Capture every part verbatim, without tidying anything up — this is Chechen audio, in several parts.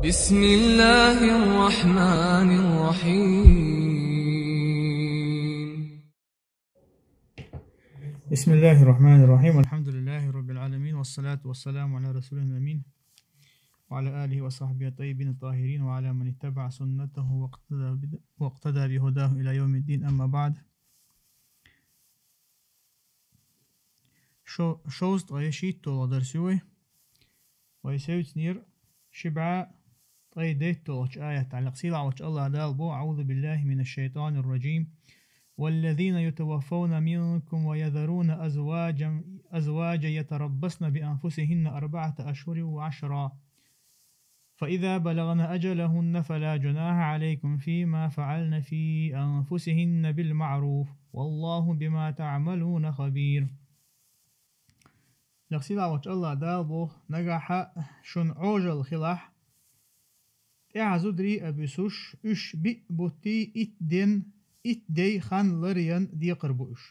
بسم الله الرحمن الرحيم. بسم الله الرحمن الرحيم. الحمد لله رب العالمين، والصلاة والسلام على رسوله الأمين، وعلى آله وصحبه الطيبين الطاهرين، وعلى من اتبع سنته واقتدى بد-، واقتدى بهداه إلى يوم الدين، أما بعد. Шо-, шовзткъе шийтталагӀа дарс ю вай. Вай севцнера ши бӀаь ткъе дейтталагӀча аятах. Лекъа сийлахь волча АллахӀ Дала боху: أعوذ بالله من الشيطان الرجيم. والذين يتوفون منكم ويذرون أزواجا، أزواجا يتربصن بأنفسهن أربعة أشهر وعشرا. فإذا بلغن أجلهن فلا جناح عليكم فيما فعلن في أنفسهن بالمعروف، والله بما تعملون خبير. Лекъа сийлахь волча АллахӀ Дала боху: нагахь шуна Ӏожалла хилахь, тӀаьхьа зударий а буьсуш, уьш биъ бутт, итт ден, итт ден хан ларъян декхар бу уьш.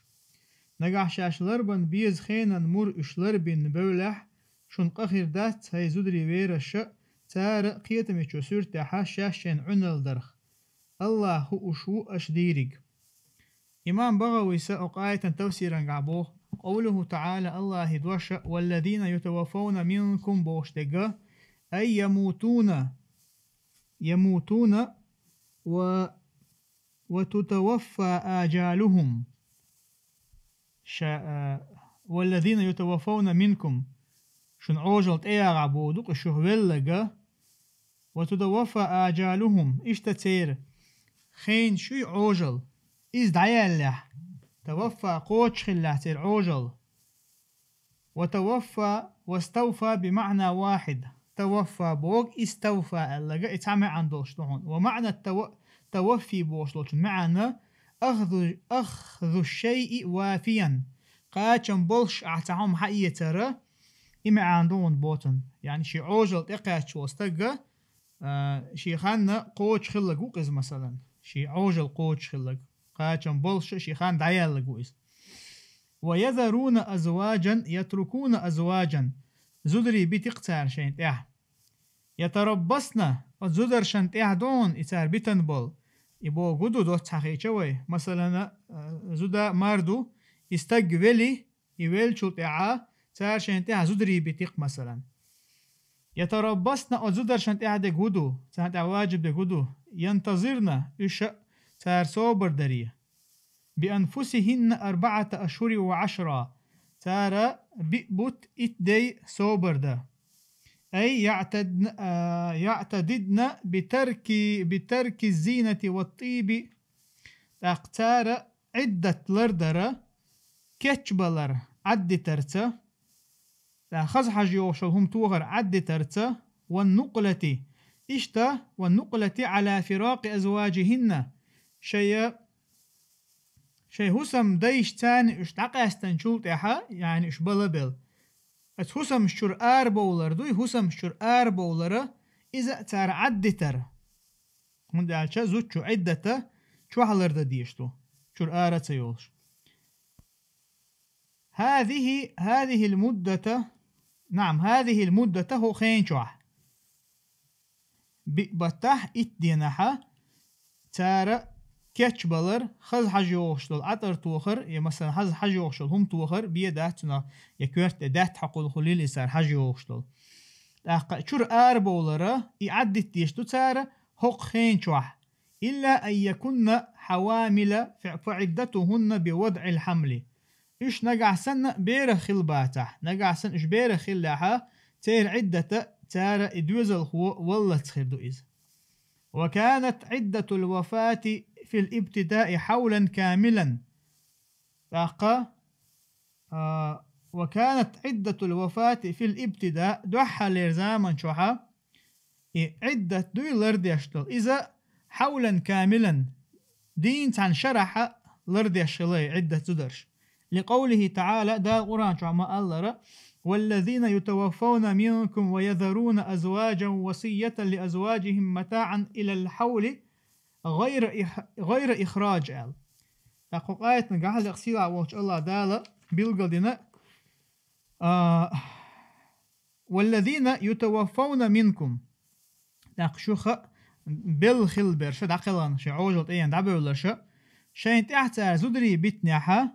Нагахь шаьш ларбан беза хенан мур уьш ларбина бевллехь, шуна къа хир дац, хӀай зударий вераша, цара кхетамечу суьртехь шаьш шайна Ӏуналла дарх. АллахӀ хууш ву аша дийриг. Имам БагӀавис оцу аятан тафсирангахь боху: قوله تعالى, АллахӀан дош: والذين يتوفون منكم бохуш дерг, أي يموتون، يموتون و وتتوفى آجالهم. Ша-, а, والذين يتوفون منكم. Шуна Ӏожалла тӀеягӀа боху ду-кх шух велларг. وتتوفى آجالهم. Иштта церан хенаш ю Ӏожалла. Иза дӀаяьллехь. Таваффа кхочушхиллехь церан Ӏожалла. وتوفى واستوفى بمعنى واحد. Таваффа боху, иставфа аьлларг, и цхьа маьӀна долуш ду хьуна. ومعنى التو-، التوفي бохуш долчун маьӀна أخذ، أخذ الشيء وافيا. Кхачам болуш ахь цхьа хӀума хьаэцар, и маьӀна ду хьуна боцун. Яъни шен Ӏожалла тӀекхаьчча волу стаг, а, шен хан кхочушхилларг ву-кх иза, масалан. Шен Ӏожалла кхочушхилларг. Кхачам болуш шен хан дӀаяьлларг ву иза. ويذرون أزواجا، يتركون أزواجا. Зударий бити-кх цара шайна тӀехь. يتربصن، оцу зударшна тӀехь ду хьуна и цара битина болу. И бохург ду доцца хьахийча вай. Масалан, а, зуда мар ду, и стаг вели, и веллачул тӀаьхьа цара шайна тӀехь зударий бити-кх, масалан. يتربصن، оцу зударшна тӀехь дерг ву ду, царна тӀехь важиб дерг ву ду. ينتظرن، уьш а цара собар даре. بأنفسهن أربعة أشهر وعشرا. Цара биъ бутт, итт ден собар дан. أي يعتدن، а, يعتددن بترك، بترك الزينة والطيب. ТӀаккха цара Ӏиддат лардар, кечбалар Ӏаддитарца, ткъа хаза хьожа йогӀуш йолу хӀума тохар Ӏаддитарца, والنقلة, иштта, والنقلة على فراق أزواجهن, шайн, шайн хӀусамдайшца уьш дӀакъаьстинчул тӀаьхьа, яъни уьш бала бел. Оцу хӀусамаш чуьра арабовлар дуй, хӀусамаш чуьра арабовлар, иза а цара Ӏаддитар. ХӀунда аьлча зудчун Ӏиддат чохь лардан дезаш ду, чуьра ара а ца йолуш. هذه، هذه المدة، نعم، هذه المدة, хӀокху хенан чохь. Биъ баттахь, итт денахьа, цара кечбалар, хаза хьожа йогӀуш долу Ӏатар тохар, я, масалан, хаза хьожа йогӀуш йолу хӀума тохар бен дац цунах, я коьрта тӀе даьтта хьокхуьлу хӀума лила иза цара хьожа йогӀуш долу. ТӀаккха чуьра арабовлар, и Ӏаддитта дезаш ду цара хӀокху хенан чохь. إلا أن يكن حوامل ف-، فعدتهن بوضع الحمل. Уьш нагахь санна берах хилла бацахь, нагахь санна уьш берах хиллехьа, церан Ӏиддат цара и доьзалхо валлалц хир ду иза. وكانت عدة الوفاة في الابتداء حولا كاملا. ТӀаккха, а, وكانت عدة الوفاة في الابتداء, дуьххьарлера заман чохьа, и Ӏиддат дуй лардеш долу, иза حولا كاملا, дийнна цхьана шарахьа лардеш хилла и Ӏиддат зударш. لقوله تعالى, Дала Къуръан чохь ма-аллара: والذين يتوفون منكم ويذرون أزواجا وصية لأزواجهم متاعا إلى الحول غير إخ-، غير إخراج, аьлла. ТӀаккха кху аятан гахьа лекха сийлахь волчу АллахӀ Дала билгалдина, а, والذين يتوفون منكم. тӀаккха шуха белла хилла берш, дӀакхелхина шайн Ӏожалла тӀаена дӀабевлларш, шайна тӀехь цара зударий битинехь,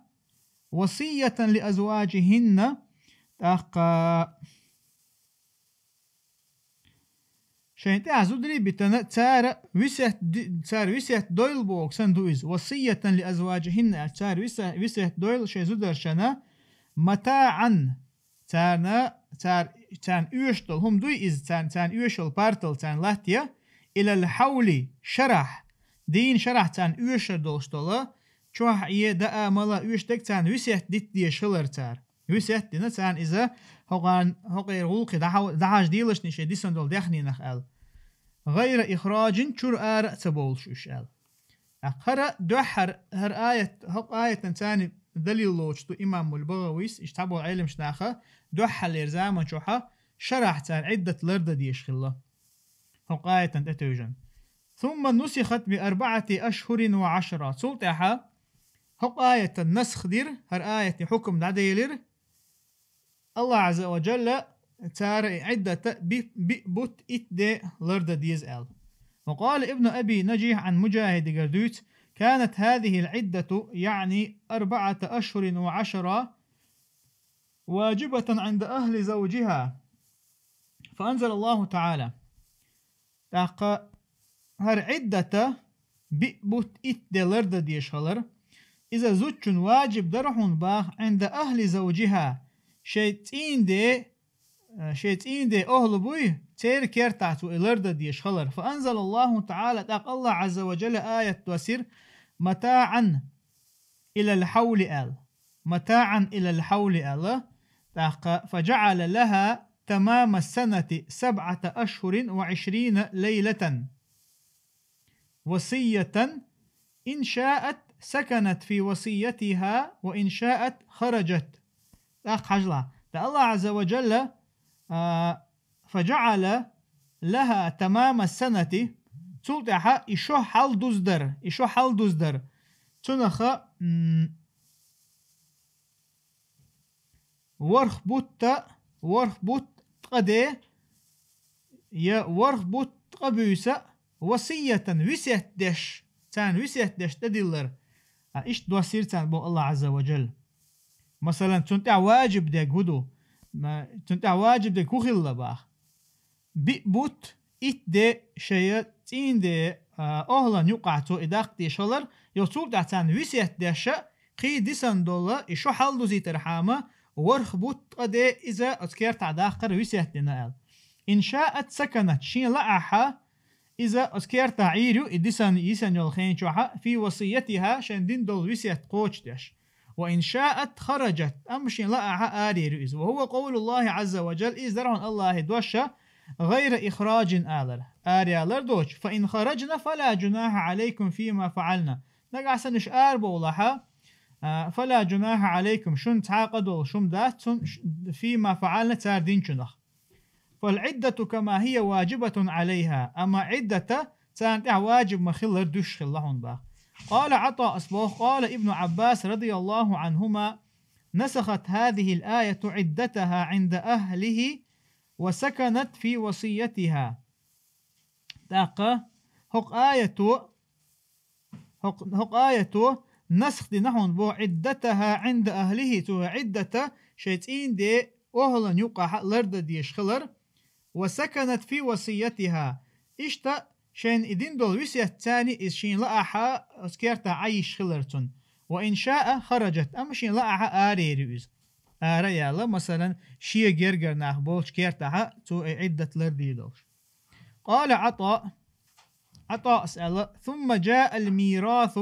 وصية لأزواجهن, тӀаккха шайна тӀехь зударий битина, цара весет ди-, цара весет дойла бохург санна ду иза. وصية لأزواجهن аьлча, цара веса-, весет дойла шайн зударшна, متاعا, царна, цар-, царна оьшуш долу хӀума дуй иза, царна, царна оьшуш йолу партал, царна латта, إلى الحول, шарахь, дийнна шарахь царна оьшуш долуш долу, чохь Ӏе, даа, мала оьшуш дерг царна весет дита дезаш хилар цара. Весет дина царна иза, хӀокхарна, хӀокхеран гӀуллакхе дӀахьа-, дӀахьажа делаш шайн дисина долу даьхнинах аьлла. غير إخراج, чуьра ара а ца бовлуш уьш аьлла. ТӀаккха хӀара дуьххьара, хӀара аят, хӀокху аятан царна далил лоцуш ду имам аль-БагӀавис, иштта цхьаболу Ӏеламнаха, дуьххьарлера заман чохь шарахь цара Ӏиддат лардан дезаш хилла. ХӀокху аятан тӀетевжина. ثم نسخت بأربعة أشهر وعشرة. Цул тӀаьхьа хӀокху аятан насх дира, хӀара аятан хьукам дӀаделира. Аллахь Ӏазза ва Джалла цара и Ӏиддата би-, биъ бутт, итт де лардан деза аьлла. وقال ابن أبي نجيح عن مجاهد, гар дуьйцу: كانت هذه العدة, يعني أربعة أشهر وعشرة, واجبة عند أهل زوجها. فأنزل الله تعالى. ТӀаккха хӀара Ӏиддата биъ бутт, итт де лардан дезаш хилар, иза зудчун ваджиб дара хьуна баха, عند أهل زوجها, шайн цӀийнан де, шайн цӀийнан де охӀла буй, церан кертахь цо и лардан дезаш хилар. فأنزل الله تعالى, тӀаккха Аллахь Ӏазза ва Джалла аят доссира: متاعا إلى الحول аьлла. متاعا إلى الحول аьлла. ТӀаккха: فجعل لها تمام السنة سبعة أشهر وعشرين ليلة وصية، إن شاءت سكنت في وصيتها وإن شاءت خرجت. ТӀаккха хьажал. ТӀаккха Аллахь Ӏазза ва Джалла, а, فجعل لها تمام السنة, цул тӀаьхьа и шо хьалдуздар, и шо хьалдуздар. Цунах, м, ворхӀ бутт, ворхӀ бутт ткъа де, я ворхӀ бутт ткъа буьйса, وصية, весет деш, царна весет деш тӀедиллар. А, иштта доссийра царна боху Аллахь Ӏазза ва Джалла. Масалан, цунна тӀехь ваджиб дерг хӀун ду? Ма, цунна тӀехь ваджиб дерг хӀун хилла баха? Биъ бутт, итт де шайн цӀийнан де, а, охӀлан юкъахь цо и даккха дезаш хилар, йо цул тӀаьхьа царна весет деш, кхин дисина долу и шо хьалдузийтархьама, ворхӀ бутт ткъа де иза оцу кертахь даккхар весет дина аьлла. إن شاءت سكنت, шен лаахь, иза оцу кертахь Ӏийр ю, и дисина, йисина йолу хен чохь, في وصيتها, шайн дина долу весет кхочушдеш. وإن شاءت خرجت, амма шен лаахь араяр ю иза. وهو قول الله عز وجل, иза дара хьуна Аллахьан дош, غير إخراج алар, араяла доцуш. فإن خرجن فلا جناح عليكم فيما فعلن. Нагахь санна уьш арабовлахь, а, فلا جناح عليكم, шуна цхьа а къа долуш хӀума дац цунна, ш-, فيما فعلن, цара динчунах. فالعدة كما هي واجبة عليها, амма Ӏиддата царна тӀехь ваджиб ма хиллара дуьсуш хилла хьуна баха. قال عطاء, ас боху, قال ابن عباس رضي الله عنهما: نسخت هذه الآية عدتها عند أهله وسكنت في وصيتها. ТӀаккха хӀокху аято, хӀокху, хӀокху аято насх дина хьуна боху عدتها عند أهله, цо Ӏиддата шайн цӀийнан де охӀлан юкъахь лардан дезаш хилар, وسكنت في وصيتها, иштта шайна и дина долу весет царна иза шен лаахь оцу кертахь Ӏан йиш хилар цунна. وإن شاء خرجت, амма шен лаахь араяр ю иза. Ара а яьлла, масалан, шен гергара нах болчу кертахь цо и Ӏиддат лардийр долуш. قال عطاء, Ӏатаъс аьлла: ثم جاء الميراث,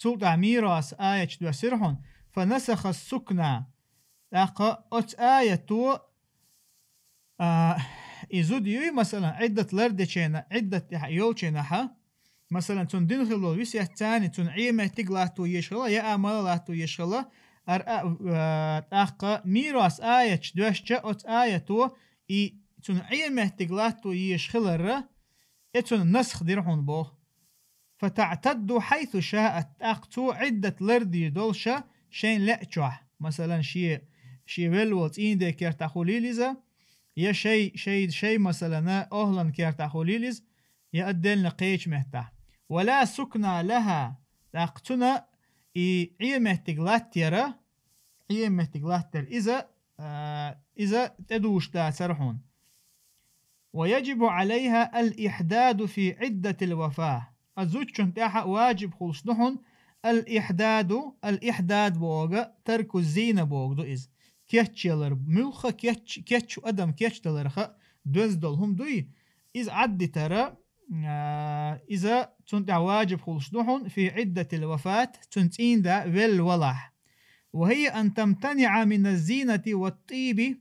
цул тӀаьхьа мирас аяташ доьссира хьуна, فنسخ السكنى. ТӀаккха оцу аято, а, и зуда юй, масалан, Ӏиддат лардечу хенахь, Ӏиддат тӀехь йолчу хенахь, масалан, цунна дина хилла долу весет царна, цунна Ӏен меттиг латто езаш хилла, я а мала латто езаш хилла, ар-, а, а, тӀаккха мирас аяташ доьшча, оцу аято и цунна Ӏен меттиг латто езаш хиларра, и цунна насх дира хьуна боху. فتعتد حيث شاءت, тӀаккха цо Ӏиддат лардийр долуш шайна лаьа чохь. Масалан, шен, шен велла волу цӀийнан ден кертахь хуьлийла иза, я шай, шай, шай, масалан, охӀлан кертахь хуьлийла иза, я отдельно кхечу меттахь. ولا سكنى لها, тӀаккха цуьнан и Ӏеметтиг латтаяр, Ӏеметтиг латтаяр, иза, а, иза тӀедугӀуш дацар хьуна. ويجب عليها الإحداد في عدة الوفاة. Оцу зудчунна тӀехь ваджиб хуьлуш ду хьуна الإحداد, الإحداد бохург, ترك الزينة бохург ду иза. Кечъялар, муьлхха кеч-, кечъ-, адам кечдаларх доьзна долу хӀума дуй, иза Ӏаддитар, а, иза цунна тӀехь ваджиб хуьлуш ду хьуна في عدة الوفاة, цуьнан цӀийнда велла валахь. وهي أن تمتنع من الزينة والطيب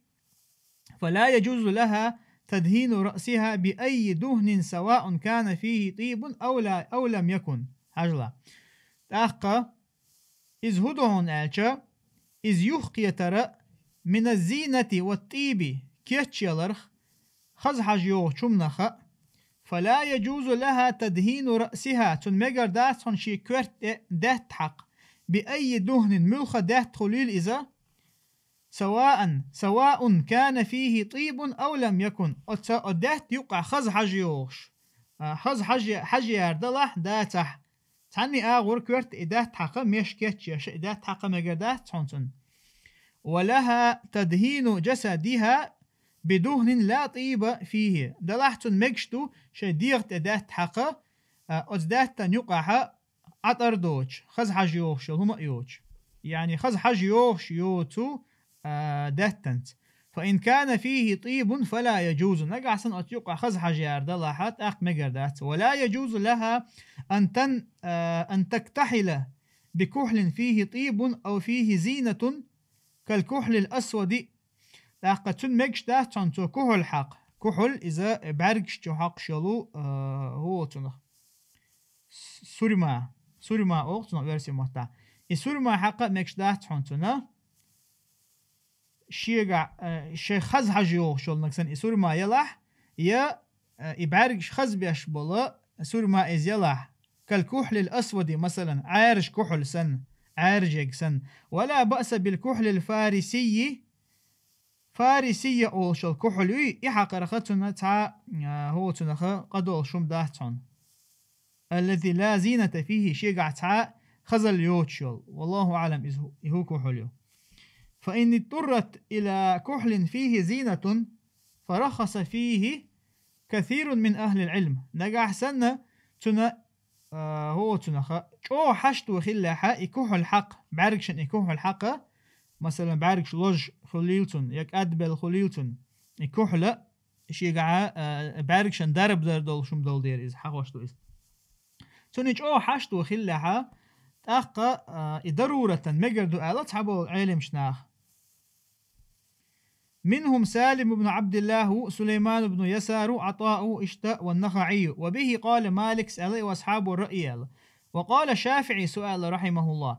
فلا يجوز لها تدهين رأسها بأي دهن سواء كان فيه طيب أو لا، أو لم يكن. Хьажал. ТӀаккха иза хӀун ду хьуна аьлча, иза юхакхетар من الزينة والطيب, кечъяларх, хаза хьожа йогӀучу хӀуманах, فلا يجوز لها تدهين رأسها, цунна мегар дац хьуна шен коьрта тӀе даьтта хьакха, بأي دهن, муьлхха даьтта хуьлийла иза, سواء، سواء كان فيه طيب أو لم يكن. Оцу, оцу даьтта юккъехь хаза хьожа йогӀуш, а, хаза хьожа-, хьожаяр далахь, дацахь. Цхьанна агӀор коьрта и даьтта хьакха, меш кечъеш, и даьтта хьакха мегар дац хьуна цунна. ولها تدهين جسدها بدهن لا طيب فيه. Далахь цунна мегаш ду шайн дегӀа тӀе даьтта хьакха, а, оцу даттан юкъахь Ӏатар доцуш, хаза хьожа йогӀуш йолу хӀума а йоцуш. Яъни хаза хьожа йогӀуш йоцу, а, даттанца. فإن كان فيه طيب فلا يجوز. Нагахь санна оцу юкъа хаза хьожаяр далахь, тӀаккха мегар дац. ولا يجوز لها أن تن-، а, أن تكتحل بكحل فيه طيب أو فيه زينة كالكحل الأسود. ТӀаккха цунна мегаш дац хьуна цо кухьула хьакха. Кухьул иза бӀаьргаш чу хьокхуш йолу, а, хӀу цунах. С-, сурма. Сурма олу цунах оьрсийн маттахь. И сурма хьакха мегаш дац хьуна цунна. Шегахь, а, шайн хаза хьожа йогӀуш йолу нагахь санна и сурма ялахь, я, а, и бӀаьргаш хаза беш болу сурма иза ялахь. كالكحل الأسود, масалан, Ӏаьржа кухьул санна, Ӏаьржег санна. ولا بأس بالكحل الفارسي, Фарисия олуш йолу кухьул юй, и хьакхарх цунна цхьа, а, хӀу цунах къа долуш хӀума дац хьуна. الذي لا زينة فيه, шегахь цхьа хазалла йоцуш йолу. والله أعلم, иза хӀу-, и хӀу кухьул ю. فإن اضطرت إلى كحل فيه زينة فرخص فيه كثير من أهل العلم. Нагахь санна цунна, а, хӀу цунах чӀогӀа хьашт ву хиллехь, и кухьул хьакха, бӀаьргашна и кухьул хьакха, масалан, бӀаьргаш лозуш хуьлийла цунна, я кӀадбелла хуьлийла цунна, и кухьула шегахь, а, бӀаьргашна дарба дар долуш хӀума долу дера иза, хьахош ду иза. Цунна и чӀогӀа хьашт ву хиллехь, тӀаккха, а, и даруратан мегар ду аьлла цхьаболу Ӏелимаш наха. منهم سالم بن عبد الله، سليمان بن يسار، عطاء، иштта, والنخعي. وبه قال مالك, аьлла, وأصحاب الرأي, аьлла. وقال الشافعي, سؤال, رحمه الله: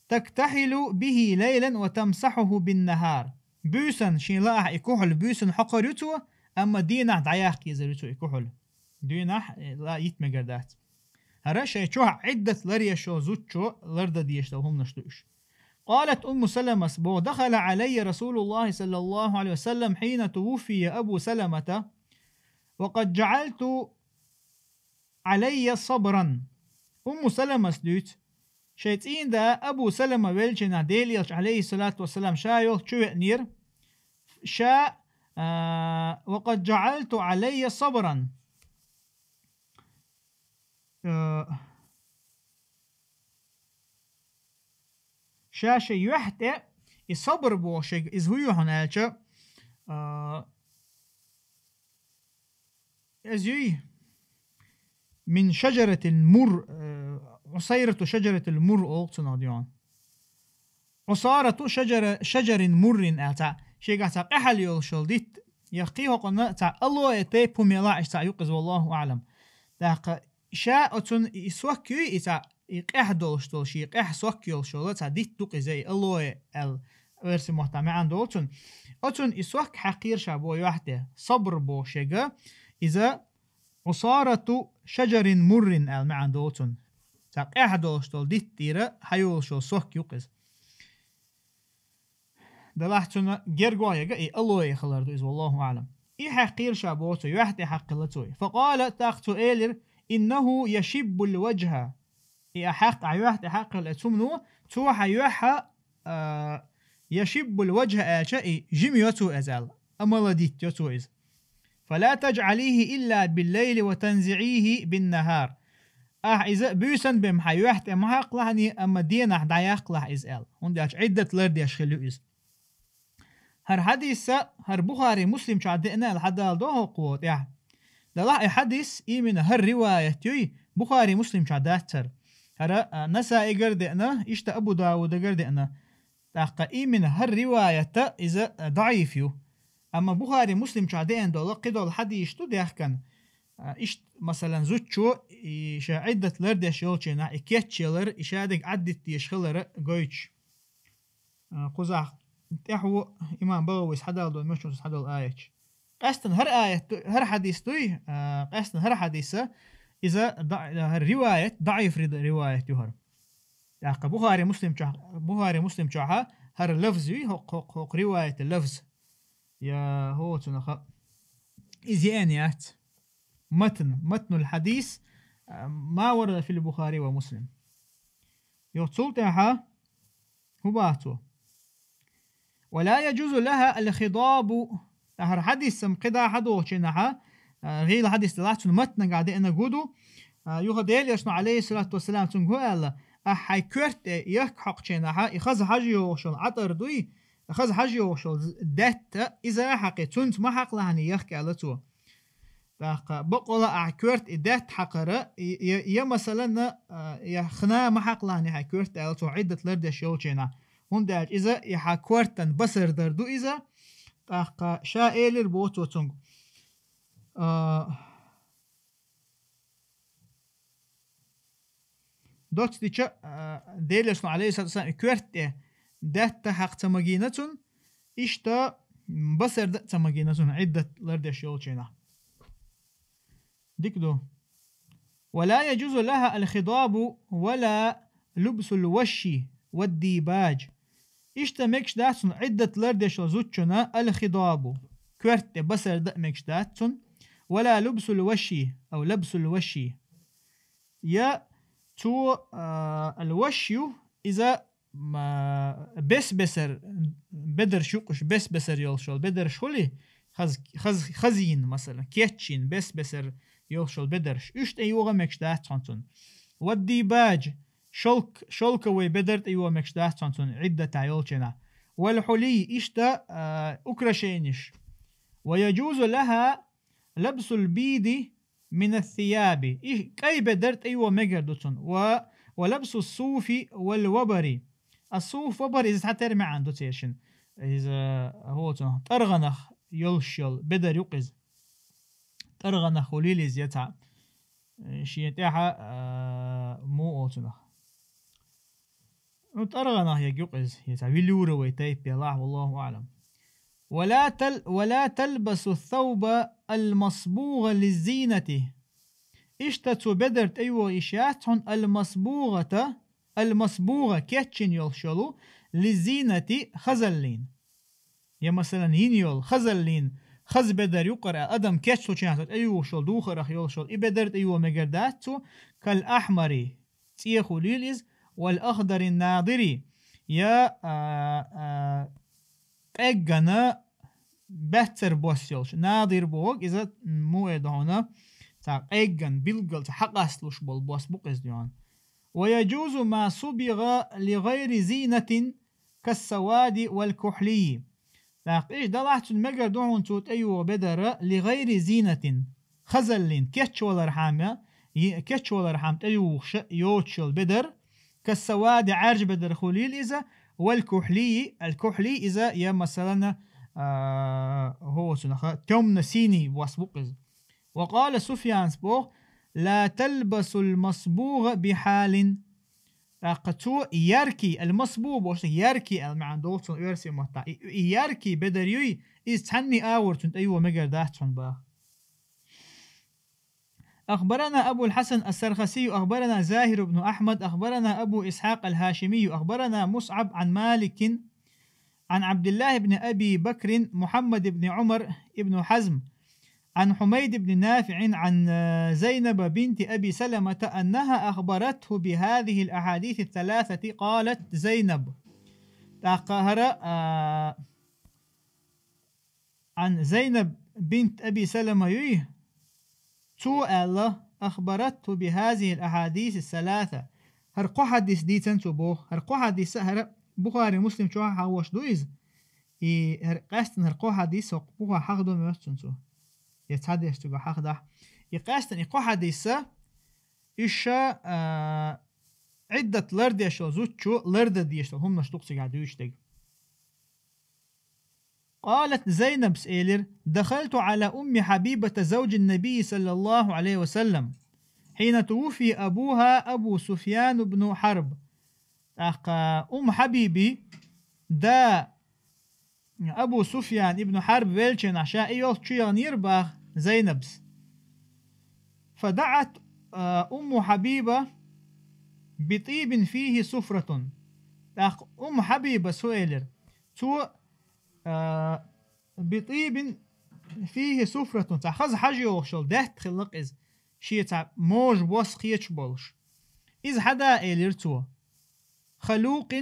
تكتحل به ليلا وتمسحه بالنهار. Буьйсанна, шен лаахь и кухьул буьйсанна хьокхур ю цо, амма дийнахь дӀаяккха езар ю цо и кухьул. Дийнахь, э, ла йита мегар дац. ХӀара шайн чохь Ӏиддат ларъеш йолу зудчо лардан дезаш долу хӀуманаш ду уьш. قالت أم سلمة, боху: دخل علي رسول الله صلى الله عليه وسلم حين توفي أبو سلمة وقد جعلت علي صبرا. Умму Саламас дуьйцу, шайн цӀийнда Абу Салама веллачу хенахь Делан Элча, عليه الصلاة والسلام, ша йолчу чу веанера, ша, а, وقد جعلت علي صبرا. Э, ша шайн юьхь тӀе и сабр боху шайга, иза хӀун ю хьуна аьлча, а, иза юй, من شجرة المر, э, عصيرة شجرة المر олу цунах дийна. عصارة شجر، شجر مر аьлла цхьа, шегахь цхьа къаьхьалла йолуш йолу дитт, я кхин хӀокхунна цхьа алоэ тайпа хӀума елахь, иштта цхьа юкъа иза, والله أعلم. ТӀаккха ша оцунна и сок юй, и цхьа, и къаьхьа долуш долу, шен къаьхьа сок йолуш йолу цхьа дитт ду-кх иза, и алоэ аьлла, оьрсийн маттахь маьӀна долу цунна. Оцунна и сок хьаькхира ша боху юьхь тӀе, сабр боху шега, иза عصارة شجر مر аьлла маьӀна долу цунна. Цхьа къаьхьа долуш долу дитт тӀера хьайолуш йолу сок ю-кх иза. Делахь цунна гергахь яга и алоэ хилар ду иза, والله أعلم. И хьаькхийла ша боху цо, юьхь тӀе хьаькхийла цо. فقال, тӀаккха цо элира: إنه يشب الوجه. И а хьаькх-, а юьхь тӀе хьаькхийла цу хӀумано, цо хьан юьхь, а, يشب الوجه аьлча, и жима йо цо иза аьлла, омолодить йо цо иза. فلا تجعليه إلا بالليل وتنزعيه بالنهار. Ахь иза буьйсан бен хьан юьхь тӀе ма хьакхалахь, амма денахь дӀаяккхалахь иза аьлла. ХӀунда аьлча Ӏиддат лардеш хила ю иза. ХӀара хьадис а, хӀара Бухари Муслим чохь деана аьлла хьадалдо хӀокхо тӀехь. Делахь и хьадис, именно хӀара риваят юй, Бухари Муслим чохь дац хӀара. ХӀара, а, Насаигара деана, иштта Абу Даудагара деана. ТӀаккха именно хӀара риваят а иза, а, даӀиф ю. Амма Бухари Муслим чохь деана долу, кхидолу хьадисаш ду дехкан. А, иштта, масалан, зудчо, и ша Ӏиддат лардеш йолчу хенахь, и кечъялар, и шадерг Ӏаддитта дезаш хилар гойтуш. А, кхузахь тӀаьхьо имам БагӀавис хьадалдо, муьлххачу хьадолу аяташ. Къаьстина хӀара аят ду, хӀара хьадис дуй, а, къаьстина хӀара хьадис а, иза да-, хӀара риваят, даӀиф ри-, риваят ю хӀара. ТӀаккха Бухари Муслим чохь, Бухари Муслим чохь а хӀара лафз юй, хӀокху, хӀокху, хӀокху риваятан лафз. Я хӀоцунах а. Иза еана яц. Матн, матнул хьадис, а, ма варада фил Бухари ва Муслим. Йо, цул тӀаьхьа хӀун боху цо? ولا يجوز لها الخضاب. ТӀаьхьара хьадис-м кхидӀа хьадохучу хенахь, а, гӀийла хьадис делахь, цуьнан матнагахь деанарг хӀун ду? А, юха Делан Элчано, Ӏалайхиссалату вассалам, цуьнга хӀун аьлла? Ахь хьайн коьрта тӀе яккха хьокхучу хенахь, и хаза хьажа йогӀуш йолу Ӏатар дуй, хаза хьажа йогӀуш йолу даьтта, иза а хьакхи, цуьнца ма хьакхалахь яккха, аьлла цо. ТӀаккха бакъала ахь коьрта и даьтта хьакхара, и, я, я, масалан, а, я хна ма хьакхалахь хьайн коьрта, аьлла цо, Ӏиддат лардеш йолчу хенахь. ХӀунда аьлча иза и хьан коьртан басар дар ду иза. ТӀаккха ша элира боху цо цуьнга. А, Доццича, а, Делан Элчано, Ӏалайхиссалату вассалам, и коьрта тӀе даьтта хьакха ца магийна цунна, иштта, м, басар дан а ца магийна цунна, Ӏиддат лардеш йолчу хенахь. Дика ду. ولا يجوز لها الخضاب ولا لبس الوشي والديباج. Иштта мегаш дац цунна Ӏиддат лардеш йолу зудчунна الخضاب, коьрта тӀе басар дан а мегаш дац цунна, ولا لبس الوشي أو لبس الوشي. Я цо, а, الوشي ю, иза, м, а, бес-бесара бедарш юкъуш, бес-бесара йолуш йолу бедарш хуьлий, хаз-, хаз-, хазйина, масалан, кечйина, бес-бесара йолуш йолу бедарш. Уьш тӀейогӀа мегаш дац хьуна цунна. والديباج, шёлк-, шёлковый бедар тӀейогӀа мегаш дац хьуна цунна Ӏиддатехь йолчу хенахь. والحلي, иштта, а, украшениш. ويجوز لها لبس البيض من الثياب. И кӀай бедар тӀейогӀа мегар ду цунна. و، ولبس الصوف والوبر. الصوف والوبر, иза цхьатерра маьӀна ду церан. Иза, хӀоцун, тӀаргӀанах йолуш йолу бедар ю-кх иза. ТӀаргӀанах хуьлийла иза я цхьа. Шен тӀехь, а, муха олу цунах? Ну, тӀаргӀанах ерг ю-кх иза, я цхьа велюровый тайпа елахь, والله أعلم. ولا تل-، ولا تلبس الثوب المصبوغ للزينة. Иштта цо бедар тӀейогӀуш яц хьуна المصبوغة, المصبوغة, кечйина йолуш йолу, للزينة, хазаллина. Я, масалан, йина йолу хазаллина, хаза бедар юкъара, адам кечлучу хенахь тӀейогӀуш йолу, духарах йолуш йолу, и бедар тӀейогӀа мегар дац цо, كالأحمر, цӀе хуьлийла иза, والأخضر الناضر, я, а, а, къеггана баьццара бос йолуш. Надир бохург иза, м, муха эр ду хьуна, цхьа къеггана, билггал цхьа хьакъасталуш болу бос бу-кх иза дуьхьал. ويجوز ما صبغ لغير زينة كالسواد والكحلي. ТӀаккха иштта делахь цунна мегар ду хьуна цо тӀейогӀу бедар لغير زينة, хазаллина, кечвалархьама, и-, кечвалархьама тӀейогӀуш йоцуш йолу бедар, كالسواد, Ӏаьржа бедар хуьлийла иза, والكحلي, الكحلي иза я, масалан, а, хӀоцунах, тёмно-синий бос бу-кх иза. وقال سفيان, боху: لا تلبس المصبوغ بحال. ТӀаккха цо яркий, المصبوغ бохуш, яркий аьлла маьӀна долу цунна оьрсийн маттахь. И, и яркий бедар юй, иза цхьанний агӀор цунна тӀейогӀа мегар дац хьуна боху. أخبرنا أبو الحسن السرخسي، أخبرنا زاهر بن أحمد، أخبرنا أبو إسحاق الهاشمي، أخبرنا مصعب عن مالك، عن عبد الله بن أبي بكر محمد بن عمر بن حزم عن حميد بن نافع عن، آه، زينب بنت أبي سلمة أنها أخبرته بهذه الأحاديث الثلاثة. قالت زينب. ТӀаккха хӀара, а, عن زينب بنت أبي سلمة юй, цо аьлла: أخبرته بهذه الأحاديث الثلاثة. ХӀара кхо хьадис дийцина цо боху. ХӀара кхо хьадис а хӀара Бухари, Муслим чохь а хьахош ду иза. И хӀара къаьстина хӀара кхо хьадис хӀокху бухахь хьахадо моьтту цунна цо. Я цхьадерш цуьнга хьахадахь. И къаьстина и кхо хьадис а, уьш ша, а, Ӏиддат лардеш йолу зудчо лардан дезаш долу хӀуманаш ду-кх цигахь дуьйцуш дерг. قالت زينب элира: دخلت على أم حبيبة زوج النبي صلى الله عليه وسلم حين توفي أبوها أبو سفيان بن حرب. ТӀаккха Умму Хьабиби да Абу Суфьян ибн Хьарб веллачу хенахь ша и йолчу чу яханера боху Зайнабс. فدعت, а, أم حبيبة بطيب فيه صفرة. ТӀаккха Умму Хьабибас хӀун элира? Цо, а, بطيب فيه صفرة, цхьа хаза хьожа йогӀуш йолу даьтта хилла-кх иза, шен цхьа можа бос кхеташ болуш. Иза хьан да элира цо. خلوق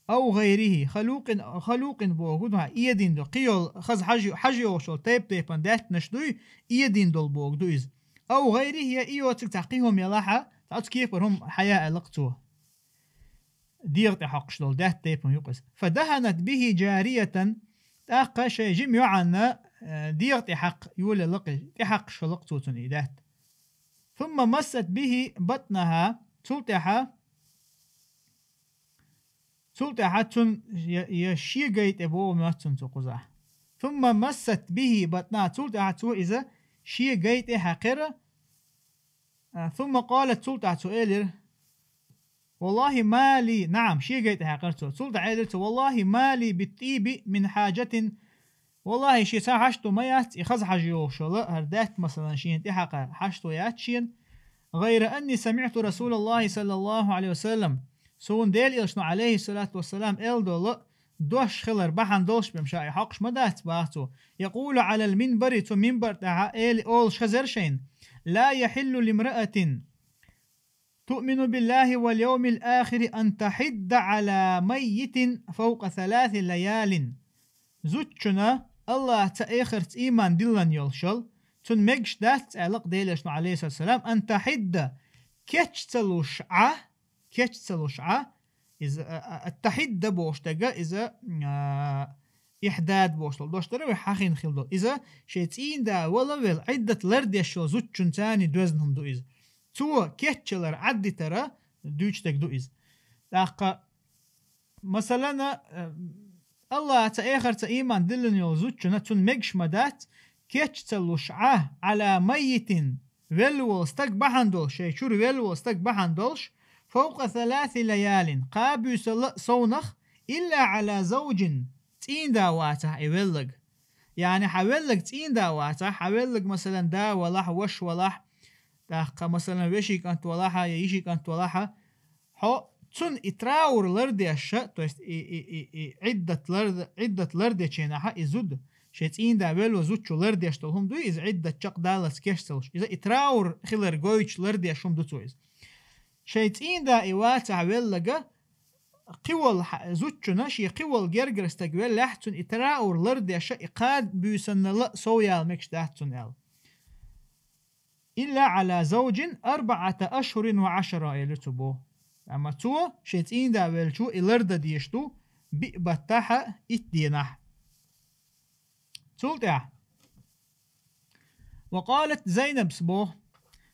أو غيره. خلوق, خلوق боху ду хьан, эдина долу. Кхин йолу хаза хьожа, хьожа йогӀуш йолу тайп-тайпана даьттанаш дуй, эдина долу боху ду иза. أو غيره, я и йоцург цхьа кхин хӀума ялахь а, цхьа оцу кепара хӀума хьая аьлла-кх цо. ДегӀа тӀе хьокхуш долу даьтта тайпана ю-кх иза. فدهنت به جارية, тӀаккха шайн жима йоӀанна, э, дегӀа тӀе хьакха йолаелла-кх, тӀе хьакхаш хилла-кх цо цунна и даьтта. ثم مست به بطنها, цул тӀаьхьа, цул тӀаьхьа цунна я, я шен гай тӀе боху моьтту цунна цу кхузахь. ثم مست به بطنها, цул тӀаьхьа цо иза шен гай тӀе хьаькхира. А, ثم قالت, цул тӀаьхьа цо элира: والله ما لي, نعم, шен гай тӀе хьаькхира цо. Цул тӀаьхьа элира цо: والله ما لي بالطيب من حاجة. ВаллахӀи, шен цхьа хьашт ду ма яц, и хаза хьожа йогӀуш йолу хӀара даьтта, масалан, шена тӀе хьакха хьашт ду яц шена. غير أني سمعت رسول الله صلى الله عليه وسلم. Суна Делан Элчано, عليه الصلاة والسلام, аьлла долу дош хилар бахьана долуш бен ша и хьокхуш ма дац, боху цо. يقول على المنبر, цу минбар тӀехь эли олуш хезира шайна: لا يحل لامرأة تؤمن بالله واليوم الآخر أن تحد على ميت فوق ثلاث ليال. Зудчунна АллахӀца, эхартца ийман диллина йолуш йолу, цунна мегаш дац аьлла-кх Делан Элчано, عليه الصلاة والسلام, أن تحد, кеч ца луш Ӏа, кеч ца луш Ӏа, иза, а, а, ат-тахьидда бохуш дерг, иза, а, ихьдад бохуш долу дош дара вай хьахийна хилла долу. Иза шайн цӀийнда вала велла, Ӏиддат лардеш йолу зудчунна царний доьзна хӀума ду иза. Цо кечъялар Ӏаддитара дуьйцуш дерг ду иза. ТӀаккха, масалана, э, АллахӀца, эхартца ийман диллина йолу зудчунна цунна мегаш ма дац, кеч ца луш Ӏа, على ميت, велла волу стаг бахьана долуш, шайн чуьра велла волу стаг бахьана долуш, فوق ثلاث ليال, кхаа буьйсалла а совнах, إلا على زوج, цӀийнда вацахь и веллаг. Яъни хьан веллаг цӀийнда вацахь, хьан веллаг, масалан, да валахь, ваша валахь, тӀаккха, масалан, вешин кӀант валахьа я йишин кӀант валахьа, хьо цунна и траур лардеш, то есть и, и, и, и Ӏиддат лар-, Ӏиддат лардечу хенахь и зуда, шайн цӀийнда велла зудчо лардеш долу хӀума дуй, иза Ӏиддат чекхдаллалц кеч ца луш. Иза и траур хилар гойтуш лардеш хӀума ду цо иза. Шайн цӀийнда и вацахь веллага, кхин волу хьа-, зудчунна шен кхин волу гергара стаг веллехь, цунна и траур лардеш, и кхаа буьйсаннала а сов яла мегаш дац цунна аьлла. إلا على زوج أربعة أشهر وعشرة, элира цо боху. Амма цо шен цӀийнда веллачо и лардан дезаш ду биъ баттахь а, итт дийнахь. Цул тӀаьхьа. وقالت زينب боху: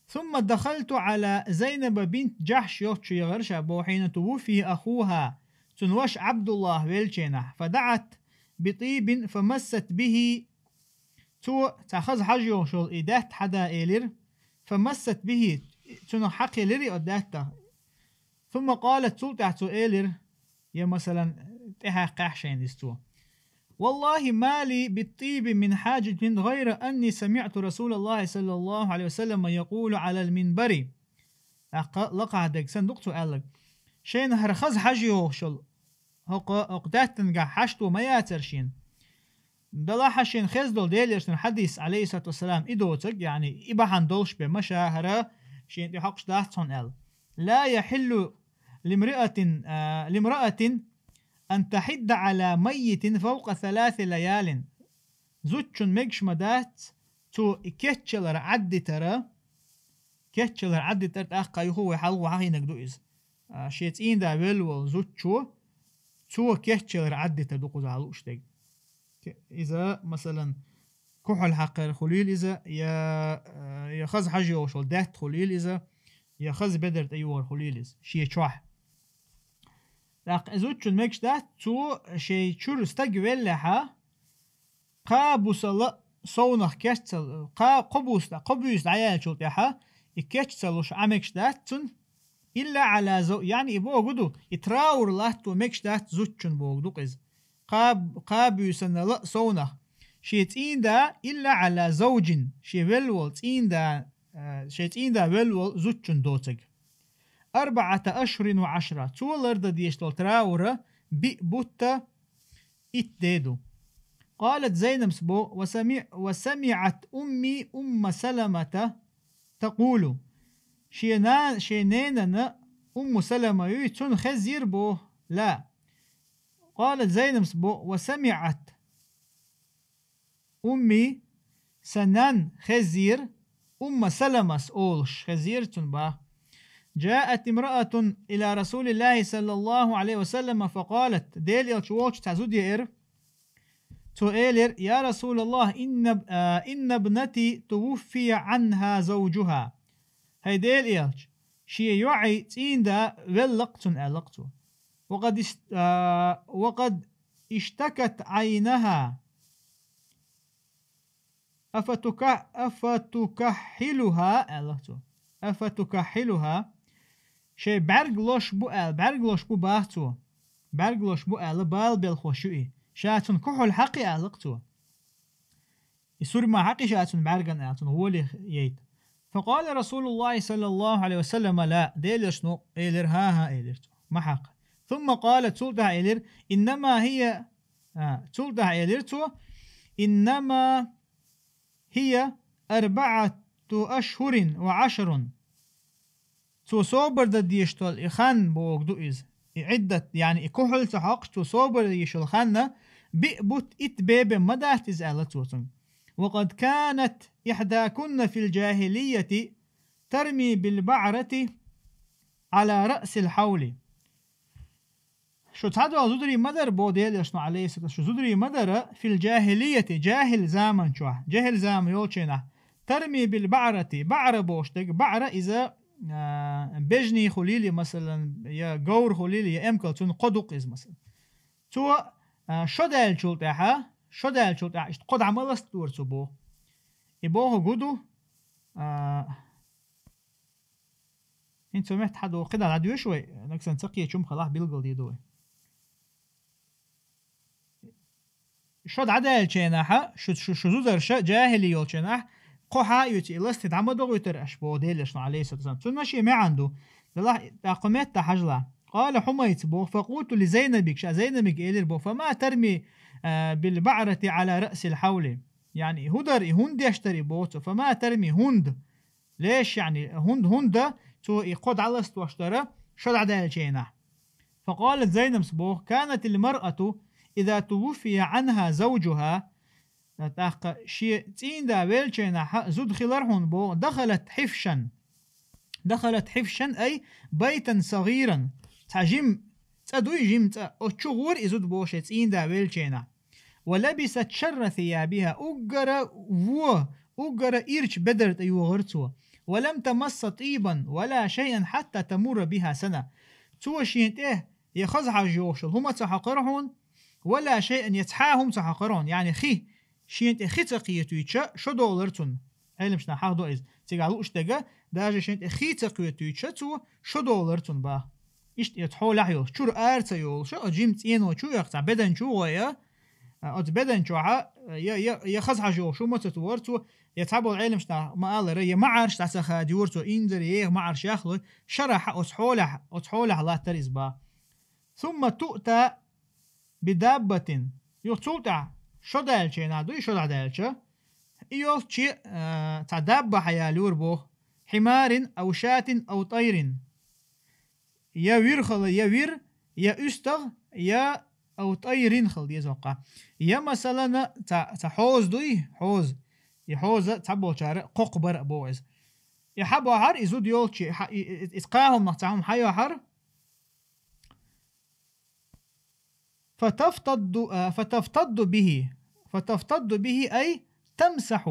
ثم دخلت على زينب بنت جحش, йолчу яхара ша боху, حين توفي أخوها, цуьнан ваша Ӏабдуллахь веллачу хенахь, فدعت بطيب فمست به, цо цхьа хаза хьожа йогӀуш йолу и даьтта хьан да элира, فمست به, цунах хьакхелира и даьтта. ثم قالت, цул тӀаьхьа цо элира, я, масалан, тӀехьаькхнехь шайна иза цо: والله ما لي بالطيب من حاجة غير أني سمعت رسول الله صلى الله عليه وسلم يقول على المنبر. ТӀаккха лакхахь дерг санна ду-кх цо аьлларг. Шайна хӀара хаза хьожа йогӀуш йолу хӀокху, хӀокху даьттангахь хьашто ма яцара шена. Делахь а шена хезна долу Делан Элчанан хьадис, Ӏалайхиссалату вассалам, и доцург, яъни и бахьана долуш бен ма ша хӀара шена тӀе хьокхуш дац хьуна аьлла. «Ла яхьиллу лимраатин, а, лимраатин ан тахьидда Ӏала маййитин фавкъа саласи лаялин». Зудчун мегаш ма дац, цо и кечвалар Ӏаддитара, кечвалар Ӏаддитара, тӀаккха юха вай хьалха хьахийнарг ду иза. А, шен цӀийнда велла волу зудчо, цо кечвалар Ӏаддитар ду кхузахь лууш дерг. Ке-, иза, масалан, кухьал хьакхар хуьлийла иза, я, а, я хаза хьажа йогӀуш волу даьтта хуьлийла иза, я хаза бедар тӀе йогӀур хуьлийла иза, шен чохь. ТӀаккха и зудчун мегаш дац, цо шен чуьра стаг веллехьа, кхаа бусалла совнах кечцал, кхаа кхо буса, кхо буьйса дӀаяьллачул тӀаьхьа, и кечцалуш Ӏа мегаш дац цунна, илла Ӏала зав-, яъни и бохург ду, и траур латто мегаш дац зудчун бохург ду-кх иза. Кхаа, кхаа буьйсанал а совнах. Шен цӀийнда илла Ӏала завджин, шен велла волу цӀийнда, а, шен цӀийнда велла волу зудчун доцург. Арбаата ашхурин ва Ӏашра. Цо лардан дезаш долу траура биъ бутт а итт де ду. Къалат Зайнабс боху, ва сами-, ва самиӀат умми Умма Саламата такъулу. Шен на-, шен ненана Умму Салама юй, цунна хезира боху, ла. Къалат Зайнабс боху, ва самиӀат умми, сан нанна хезира, Умма Саламас олуш хезира цунна боху. Джаат имраатун ила Расулиллахи саллаллаху Ӏалайхи ва саллама факъалат, Делан Элча волчу цхьа зуда еара. Цо элира: «Я Расулаллах, инна, а, инна бнати тувуффия Ӏанха завджуха». ХӀай Делан Элча, шен йоӀи цӀийнда велла-кх цунна, аьлла-кх цо. Ва къад ис-, а, ва къад иштакат Ӏайнаха. Афатука-, афатукаххилуха, аьлла цо. Афатукаххилуха. Шайн бӀаьрг лош бу аьлла, бӀаьрг лош бу бах цо. БӀаьрг лош бу аьлла, бала белхош ю и. Ша цунна кухьал хьакхи, аьлла цо. И сурма хьакхи ша цунна бӀаьрган аьлла, цунна гӀоле яйта. Факъала Расулуллахи саллаллаху Ӏалайхи ва саллама: «Ла», Делан Элчано элира, «ХӀан-хӀа», элира цо, «ма хьакха». Сумма къала, цул тӀаьхьа элира: «Иннама хӀия», а, цул тӀаьхьа элира цо: «Иннама хӀия арбаату ашхурин ва Ӏашрун». Цо собар дан дезаш долу и хан бохург ду иза. И Ӏиддат, яъни и кухьал ца хьокхуш, цо собар дан йиш йолу хан биъ бутт итт бе бен ма дац иза, аьлла цо цуьнга. «Ва къад канат ихьдакунна фил джахилийяти тарми бил баӀрати Ӏала раъсил хьавли». Шу цхьадолу зударий ма дара, боху Делан Элчано, Ӏалайхиссалату, шу зударий ма дара, фил джахилийяти, джахил заман чохь, джахил заман йолчу хенахь, тарми бил баӀрати, баӀра бохуш дерг, баӀра иза, а, бежний хуьлийла, масалан, я говр хуьлийла, я эмкал, цунна кхо ду-кх иза, масалан. Цо, а, шо даьллачул тӀаьхьа, шо даьллачул тӀаьхьа, иштта кхо дӀа ма ластадора цо боху. И бохург ду, а, ХӀинца цо метта хьадо, кхидӀа дӀадоьшу вай, нагахь санна ца кхечу хӀума хилахь билгал дийр ду вай. Шо дӀадаьллачу хенахь, шу, шу, шу зударша, джахили йолчу хенахь, кхо хьа а оьций, и ласте дӀа ма догӀуьйтура аша, боху Делан Элчано, Ӏалайхиссалату вассалам. Цунна шен маьӀна ду. Делахь, тӀаккха метта хьажалахь. Къала Хьумайца боху, факъулту ли Зайнабик, ша Зайнабига элира боху, фама тарми, а, бил баӀрати Ӏала раъсил хьавли. Яъни, хӀун дара и, хӀунда деш дара и, боху цо, фама тарми, хӀунда. Леш, яъни, хӀунда, хӀунда цо и кхо дӀаластадеш дара, шо дӀадаьллачу хенахь. Факъалат Зайнабс боху, канатил маръату иза тувуффия Ӏанха завджуха, тӀаккха шен цӀийнда веллачу хенахь зуда хилар хьуна боху, дахалат хьифшан. Дахалат хьифшан, ай байтан сагӀиран. Цхьа жима цӀа дуй, жима цӀа. Оцу чу гӀора и зуда боху шен цӀийнда веллачу хенахь. Ва лабисат шарра сиябиха, уггара вон, уггара ирча бедар тӀе йогӀура цо. Ва лам тамасса тӀийбан ва ла шайъан хьатта тамурра биха сана. Цо шен тӀе я хаза хьажа йогӀуш йолу хӀума ца хьокхура хьуна, ва ла шайъан, я цхьа а хӀума ца хьокхура хьуна, яъни хи, шен тӀе хи ца кхетуьйтуша, шо долура цунна. Ӏеламнаха хьахдо иза. Цигахь лууш дерг, даже шен тӀе хи ца кхетуьйтуша, цо шо долура цунна боху. Иштта оцу хьолехь йолуш, чуьра ара ца йолуш, оцу жима цӀено чу а, цхьа бедан чу а гӀой, а, оцу бедан чохь а, я, я, я хаза хьажа йогӀуш хӀума ца тухура цо, я цхьаболу Ӏеламнаха ма-аллара, я маӀарш дӀа ца хадайора цо, инзаре еха маӀарш яхлой, шарахь оцу хьолехь, оцу хьолехь латтара иза боху. Сумма туъта بِدَابَّةٍ. Юха цул тӀаьхьа шо даьлча, хӀана дуй, шо дӀадаьлча, и йолча, а, цхьа дабба хьаялур боху, حِمَارٍ أَوْ شَاةٍ أَوْ طَيْرٍ. Я вир хила, я вир, я уьстагӀ, я أَوْ طَيْرٍ хила деза хӀокху. Я, масалана, цхьа, цхьа хьоза дуй, хьоза. И хьоза цхьаболчара кхокхабар а боху иза. И хьабахьар, и зуда йолча, и хьа-, и, и, и, и кхаа хӀуманах цхьа хӀума хьайохьар, فتفتض، а, فتفتض به. فتفتض به أي تمسح.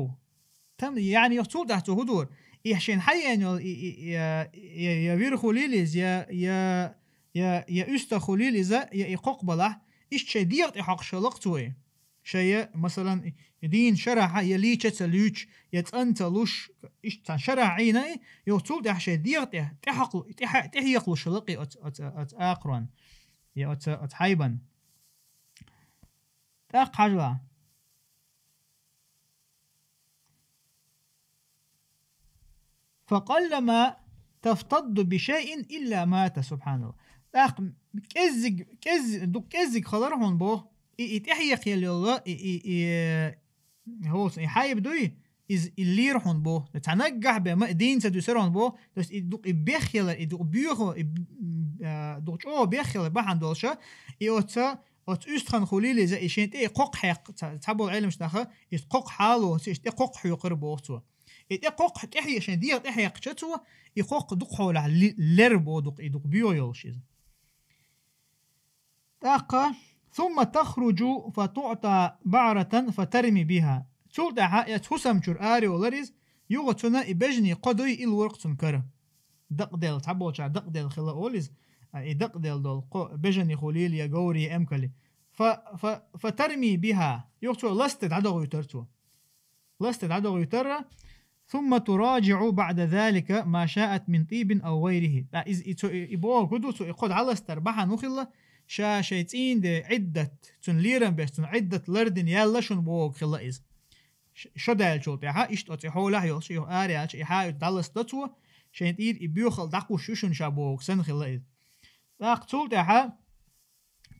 Там, яъни, юха цул тӀаьхьа цо хӀун дора? И шен хьаеана йолу и, и, и, я, я, я вир хуьлийла иза, я, я, я, я уьстагӀ хуьлийла иза, я и кхокхабалахь, иштта шайн дегӀа тӀе хьокхуш хилла-кх цо и. Шайн, я, масалан, и дийна шарахь, я лийча а ца луьйчу, я цӀан а ца луш, иштта цхьана шарахь Ӏийна и, юха цул тӀаьхьа шайн дегӀа тӀе, тӀе хьокху-, тӀе хьа-, тӀе хьекхалуш хилла-кх и оцу, оцу, оцу акхарон, я оцу, оцу хьайбан. ТӀаккха хьажал. فقلما تفتض بشيء إلا مات, سبحان الله. ТӀаккха кӀеззиг, кӀеззи-, дукха кӀеззиг хилар хьуна боху, и, и тӀехьекхъелла йолу, и, и, и, хӀоца, и хьайба дуй, иза, и лийр хьуна боху. Цхьа наггахь бен ма, дийна ца дуьсур хьуна боху. То есть и дукха и бехъелар, и дукха боьха, и, а, дукха чӀогӀа бехъелар бахьана долуша, и оцу Оцу уьстагӀна хуьлийла иза, и шен тӀе и кхокха хьекх-, ца-, цхьаболу Ӏеламнаха, иза кхокха хьалоцу, иза тӀе кхокха хьоькхура боху цо. И тӀе кхокха, тӀе хье-, шен дегӀа тӀе хьекхча цо, и кхокха дукха хьолахь ли-, лер боху дукха, и дукха боьха йолуш иза. ТӀаккха, ثم تخرج فتعطى بعرة فترمي بها. Цул тӀаьхьа эцу хӀусам чуьра ара йолар иза, юха цунна и бежанийн кхо дуй, и лору-кх цунна кара. Дакъаделла, цхьаболчара дакъаделла хилла олу иза, а, и дакъаделла долу кхо бежанийн хуьлийла я говрийн, я эмкалин. Фа, фа, فترمي بها. Юха цо ласта дӀадохуьйтура цо. Ласта дӀадохуьйтура. ثم تراجع بعد ذلك ما شاءت من طيب أو غيره. ТӀаккха иза, и цо, и, и бохург ду, цо и кхо дӀаластар бахьана хӀун хилла, ша шайн цӀийнан де Ӏиддат, цуьнан лерам беш, цуьнан Ӏиддат лардина яьлла шуна бохург хилла иза. Ш-, шо даьллачул тӀаьхьа, иштта оцу и хьолахь йолуш, юха ара яьлча, и хьа дӀаласадо цо, шайн тӀера и боьхалла дӀакхуьссуш ю шуна ша бохург санна хилла иза. ТӀаккха цул тӀаьхьа,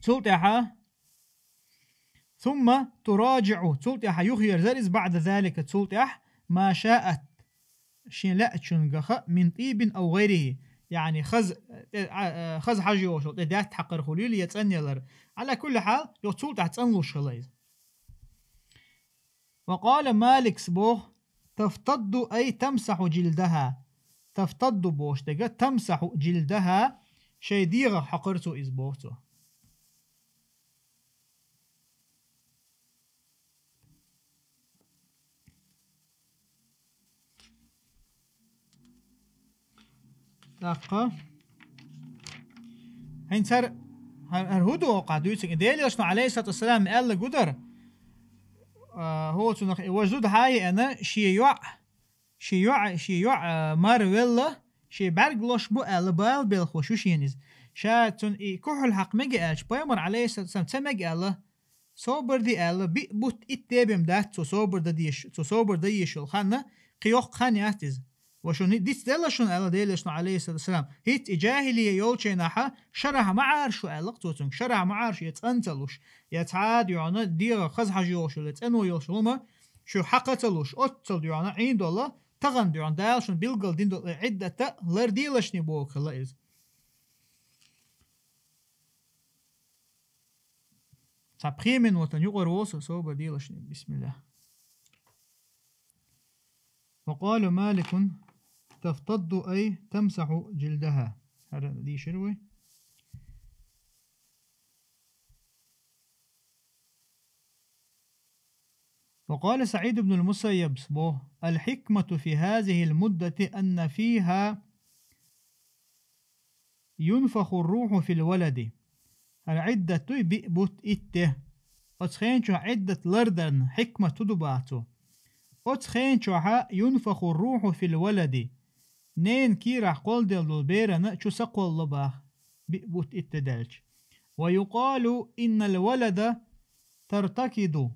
цул тӀаьхьа, ثم تراجع, цул тӀаьхьа юхаерзар иза, بعد ذلك, цул тӀаьхьа, ما شاءت, шен лаьачуьнгахь, من طيب أو غيره, яъни хаза, тӀе, а, а, хаза хьожа йолуш йолу, тӀе даьтта хьакхар хуьлийла я цӀанъялар. على كل حال, юха цул тӀаьхьа цӀанлуш хилла иза. وقال مالك боху, تفتض أي تمسح جلدها. تفتض бохуш дерг, تمسح جلدها, шайн дегӀах хьокхура цо иза боху цо. ТӀаккха. ХӀинца хӀара, хӀара, хӀара хӀун ду хӀокхахь дуьйцург? Делан Элчано, Ӏалайхиссалату вассалам, аьлла гудар, а, хӀоцунах и важа зуда хьан еана, шен йоӀ, шен йоӀ, шен йоӀ, а, мара велла, шен бӀаьрг лош бу аьлла, бала белхош ву шена иза. Ша цунна и кухьал хьакха мега аьлча, пайхамар, Ӏалайхиссалату вассалам, ца мега аьлла, собар де аьлла, биъ бутт итт де бен дац цо собар дан дезаш, цо собар дан езаш йолу хан, кхин йоккха хан яц иза. Ва шуна диц делла шуна аьлла Делан Элчано, Ӏалайхиссалату вассалам. ХӀинца и жахӀилия йолчу хенахь шарахь ма Ӏара шу аьлла-кх цо цуьнга, шарахь ма Ӏара шу, я цӀан ца луш, я цхьа а дуьйна дегӀах хаза хьожа йолуш йолу, я цӀено йолуш йолу хӀума шу хьакха ца луш, оццул дуьйна Ӏийна долу, тахана дуьйна Дала шуна билггал дина долу и Ӏиддат лардийла шуна бохург хилла иза. Цхьа пхи минотан юкъара волу со, собар дела шуна. Бисмиллах. وقال مالك: تفتض أي تمسح جلدها. ХӀара дийшира вай. وقال سعيد بن المسيب: الحكمة في هذه المدة أن فيها ينفخ الروح في الولد. ХӀара Ӏиддат дуй биъ бутт итт де. Оцу хен чохь Ӏиддат лардарна хьикмат хӀун ду боху цо. Оцу хен чохь ينفخ الروح في الولد. Ненан кийрахь кхолладелла долу берана чу са кхоллало боху, биъ бутт итт де даьлча. ويقال إن الولد ترتقد.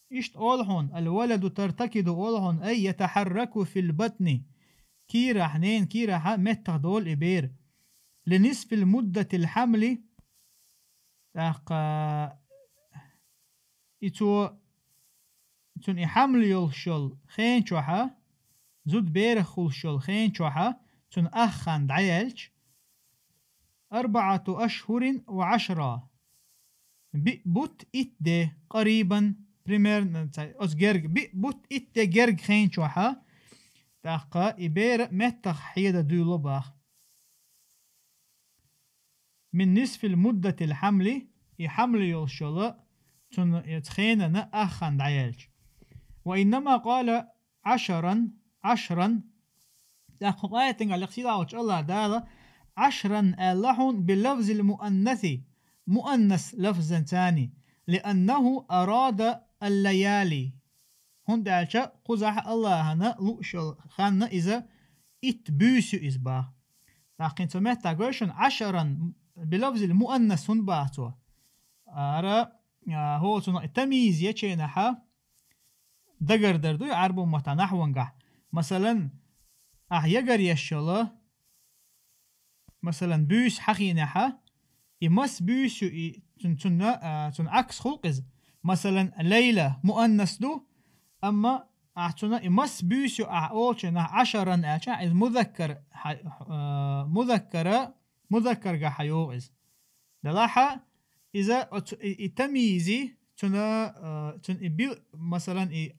Иштта олу хьуна, الولد ترتقد олу хьуна, أي يتحرك في البطن. Кийрахь, ненан кийрахь меттах долу и бер. لنصف مدة الحمل. ТӀаккха, и цо, цун и хьамла йолуш йолу хен чохьа, зуда берах хуьлуш йолу хен чохьа, цун ах хан дӀаяьлча, арбаӀату ашхӀурин ва ашра. Биъ бутт итт де, къарибан, примерно, ца-, оцу герга, биъ бутт итт де герга хен чохьа, тӀаккха и бер меттах хьеда дуьйло баха. Мин нисфил муддатил хьамли, и хьамла йолуш йолу, цунна, оцу хенана ах хан дӀаяьлча. Ва иннама къала ашаран, ашран. ТӀаккха хӀокху аятан гӀалих сийлахьчу Аллах Дала ашран аьлла хьуна билафзил муаннаси, муаннас лафзанцани, лианнаху арада аллаяли. ХӀунда аьлча кхузахь Аллахьана лууш йолу ханна иза итт буьйса ю иза баха. ТӀаккха хӀинца цу меттехь гой шуна ашаран билафзил муаннас хӀунда баха цо? Ара, а, хӀо цунах и тамйиз ечийнехьа, дагардар дуй Ӏарбойн маттахь нахьвангахь. Масалан, ахь ягар еш йолу, масалан, буьйса хьахийнехьа, и мас буьйса ю, и цун-, цунна, а, цунна Ӏакс хуьлу иза. Масалан, Лейла муаннас ду, амма ахь цунна и мас буьйса ю ахь олучу хенахь ашаран аьлча, иза музаккар хьа-, а, музаккара, музаккаргахь хьайогӀу иза. Делахь а иза оцу и, и тамйизи, цуьнан, а, цуьнан и бил-, масалан, и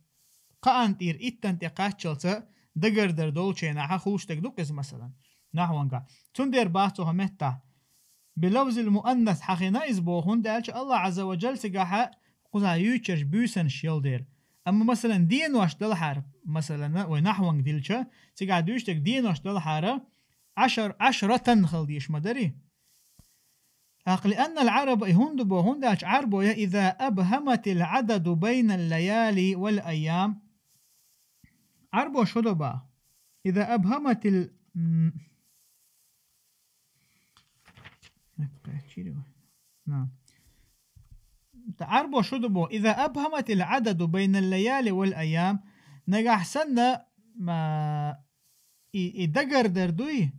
кхаанна тӀера иттанна тӀе кхаччалца дагардар долчу хенахь хуьлуш дерг ду-кх иза, масалан, нахьвангахь. Цундела баха цо хӀокху меттехь. Билафзил муаннас хьахийна иза боху, хӀунда аьлча Аллах Ӏазза ва Джалла цигахь кхузахь юьйцуш ерш буьйсанаш йолу дела. Амма, масалан, денош далахьара, масалан, вай нахьванга дилча, цигахь дуьйцуш дерг денош далахьара, Ӏашар-, Ӏашратан хила дезаш ма дарий. ТӀаккха лианнал Ӏараба, и хӀунда боху, хӀунда аьлча Ӏарбоша, иза абхӀаматил Ӏададу байнал лаяли вал айям. Ӏарбоша хӀун до баха? Иза абхӀаматил, м, на. ТӀаккха Ӏарбоша хӀун до боху? Иза абхӀаматил Ӏададу байнал лаяли вал айям. Нагахь санна, ма, и, и дагардар дуй,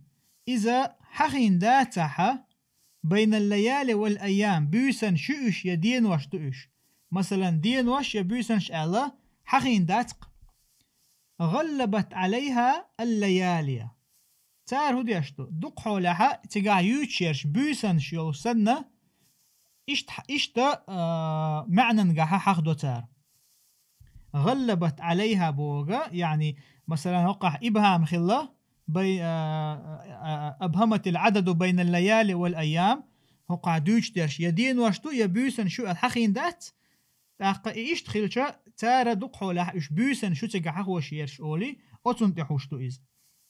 иза хьахийна дацахьа, байнал лаяли вал айям, буьйсанаш ю уьш я денош ду уьш. Масалан, денош я буьйсанаш аьлла, хьахийна дац-кх. ГӀаллабат Ӏалайхьа ал-лаяли. Цара хӀун деш ду? Дукха хьолехьа цигахь юьйцуш ерш буьйсанаш йолуш санна, иштта, иштта, а, маьӀнангахьа хьахдо цара. ГӀаллабат Ӏалайхьа боху, яъни, масалан, хӀокхахь ибхьам хилла, бай-, а, а, а, абхӀаматил Ӏададу байнал лаяли вал айям, хӀокхахь дуьйцуш дерш я денош ду, я буьйсанаш ю аьлла хьахийна дац, тӀаккха и иштта хилча, цара дукха хьолехь уьш буьйсанаш ю цигахь хьахош ерш олий, оцунна тӀе хьуш ду иза.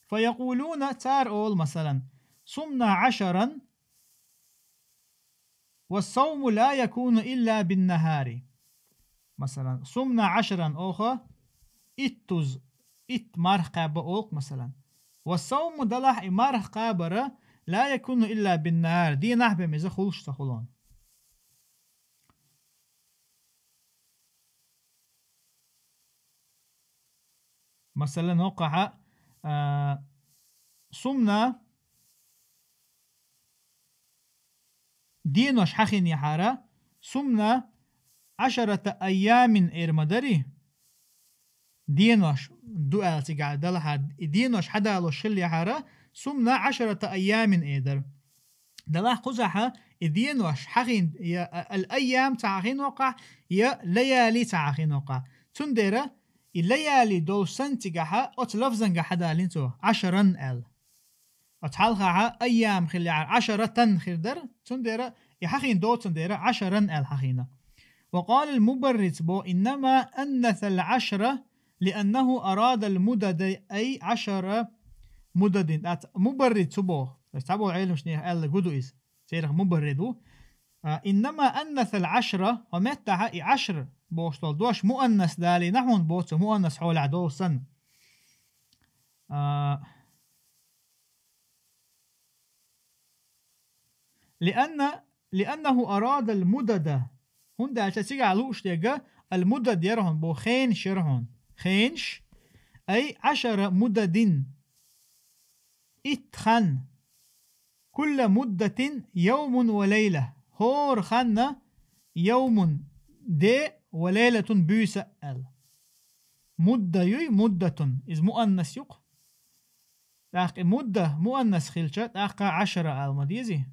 Фаякъулуна, цара олу, масалан, сумна Ӏашаран, «Ва ссавму ла якуну илла биннахари». Масалан, сумна Ӏашаран оха иттуз, итт марха кхаба олу-кх, масалан. Ва ссавму, делахь и марха кхабар, ла якуну илла биннахар, дийнахь бен иза хуьлуш ца хуьлу. Масалан, хӀокхахьа, а, сумна денош хьахийнехьара, сумна Ӏашарата айямин эр ма дарий? Денош ду аьлла цигахь далахьара, и денош хьадалош хиллехьара, сумна Ӏашарата айямин эр дара. Делахь кхузахьа и денош хьахийна, я, а, ал-айям ца хьахийна хӀокхахь, я лаяли ца хьахийна хӀокхахь. Цундела и лаяли долуш санна цигахьа оцу лафзангахь хьадалийна цо, Ӏашаран аьлла. Оцу хьалхахьа айям хиллехьара, Ӏашаратан хир дара, цундела и хьахийна доцун дела, Ӏашаран аьлла хьахийна. Ва къалал мубарриц бо, иннама аннасал Ӏашра, лианнаху арадал мудада, ай Ӏашара мудадин. ТӀаккха мубарриц цу боху. Цхьаболу Ӏеламнаха аьлла гу ду иза. Церах мубаррид ву. А, иннама аннасал Ӏашра, хӀокху меттахьа и Ӏашр бохуш долу дош муаннас далийна хьуна боху цо, муаннас хьолехь долу санна. А, лианна, лианнаху арадал мудада. ХӀунда аьлча цигахь лууш дерг ал-мудад яра хьуна боху, хенаш яра хьуна. Хенаш, ай Ӏашара мудадин. Итт хан. Кулла муддатин явмун ва лайла. ХӀора ханна явмун, де, وليلة буьйса аьлла. Мудда юй, муддатун. Иза муаннас ю-кх. ТӀаккха и мудда муаннас хилча, тӀаккха عشرة ала ма дезий.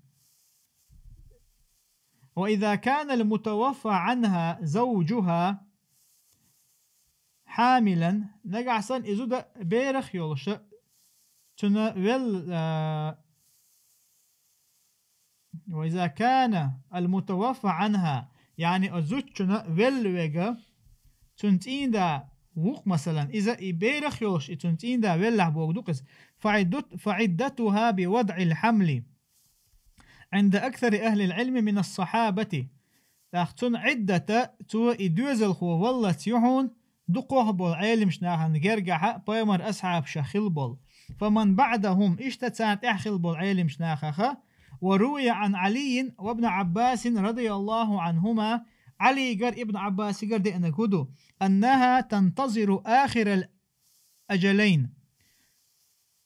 وإذا كان المتوفى عنها زوجها حاملا, нагахь санна и зуда берах йолуш, цуьнан велла, а, وإذا كان المتوفى عنها, яъни оцу зудчунна велла вега, цуьнан цӀийнда ву-кх, масалан, иза и берах йолуш, и цуьнан цӀийнда веллехь бохург ду-кх иза, فعدت-, فعدتها بوضع الحمل عند أكثر أهل العلم من الصحابة. ТӀаккха цуьнан Ӏиддата, цо и доьзалхо валлалц ю хьуна, дукхох болу Ӏеламчу нахана гергахь а, пайхамаран асхьабашах хилла болу. فمن بعدهم, иштта царна тӀаьхьа хилла болу Ӏеламчу нахах а. وروي عن علي وابن عباس رضي الله عنهما, Ӏалигара Ибн Ӏаббасигара деанарг хӀун ду, أنها تنتظر آخر الأجلين.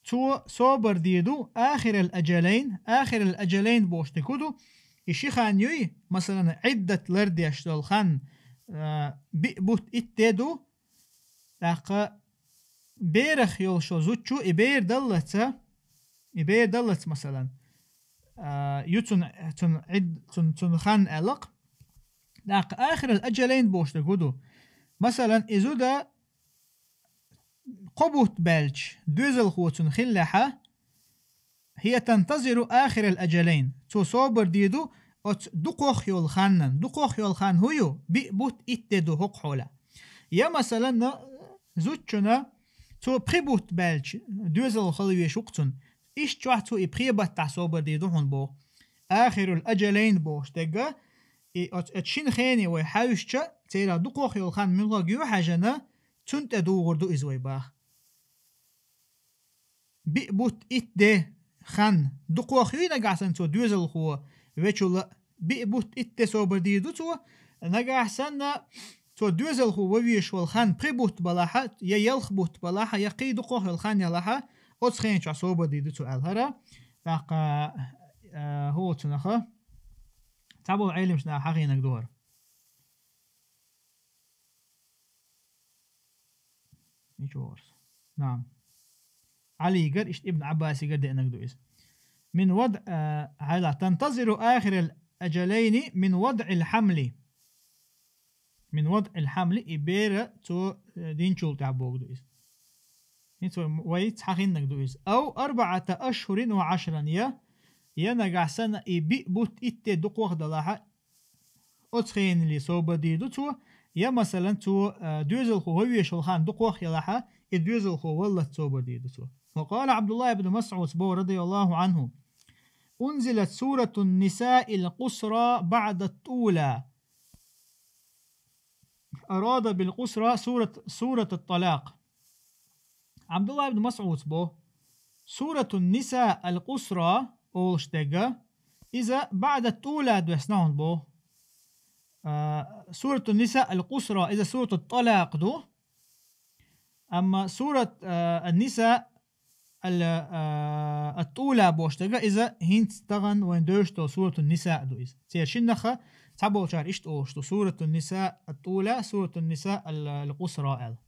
Цо собар дийр ду آخر الأجلين, آخر الأجلين бохуш дерг хӀун ду? И ши хан юй, масалан, Ӏиддат лардеш долу хан, а, биъ бутт итт де ду, тӀаккха берах йолуш йолу зудчо и бер даллалц, и бер даллалц, масалан, а, ю цуьнан, цуьнан Ӏид-, цуьнан, цуьнан хан аьлла-кх. ТӀаккха آخر الأجلين бохуш дерг хӀун ду? Масалан, и зуда кхо бутт баьлча, доьзалхо цуьнан хиллехь, هي تنتظر آخر الأجلين. Цо собар дийр ду оцу дукхох йолу ханна. Дукхох йолу хан хӀун ю? Биъ бутт итт де ду хӀокху хьолехь. Я, масалан, зудчунна цо пхи бутт баьлча, доьзалхо хила везаш ву-кх цуьнан. Иштта чохь цо и пхи баттахь собар дийр ду хьуна боху. آخر الأجلين бохуш дерг, и оцу, оцу шина хене вай хьаьвсича, церан дукхох йолу хан муьлхарг ю хьаьжна, цунна тӀе дугӀур ду иза вай боху. Биъ бутт итт де хан дукхох юй нагахь санна цо доьзалхо вечул а, биъ бутт итт де собар дийр ду цо, нагахь санна цо доьзалхо ван везаш волу хан пхи бутт балахь а, я ялх бутт балахь а, я кхин дукхох йолу хан ялахь а, оцу хен чохь собар дийр ду цо аьлла хӀара. ТӀаккха, а, хӀу оцунах а цхьаболу Ӏеламчу наха хьахийнарг ду хӀара. Ничего. Наам. Ӏалигара, иштта Ибн Ӏаббасигара деанарг ду иза. من وضع, а, хьайла, تنتظر آخر الأجلين من وضع الحمل. من وضع الحمل, и бер цо, э, динчул тӀехь бохург ду иза. ХӀинца вай, вай цхьа хиннарг ду иза. أو أربعة أشهر وعشرا, я, я нагахь санна и биъ бутт итт де дукхох далахь а, оцу хенал собар дийр ду цо, я, масалан, цо, а, доьзалхо ван везаш волу хан дукхох ялахь а, и доьзалхо валлалц собар дийр ду цо. وقال عبد الله بن مسعود боху, رضي الله عنه: أنزلت سورة النساء القصرى بعد الطولى. أراد بالقصرى سورة، سورة الطلاق. Ӏабдулла ибн МасӀуда боху, Суратун Ниса ал-Къусра олуш дерг, иза баӀда ТӀула доьссина хьуна боху. А, Суратун Ниса ал-Къусра, иза Суратут ТӀалакъ ду. Амма Сурат, а, ан-Ниса ал-, а, ат-ТӀула бохуш дерг, иза хӀинца тахана вайна девзаш долу Суратун Ниса ду иза. Церан шиннах цхьаболчара иштта олуш ду: Суратун Ниса ат-ТӀула, Суратун Ниса ал-, ал-Къусра аьлла.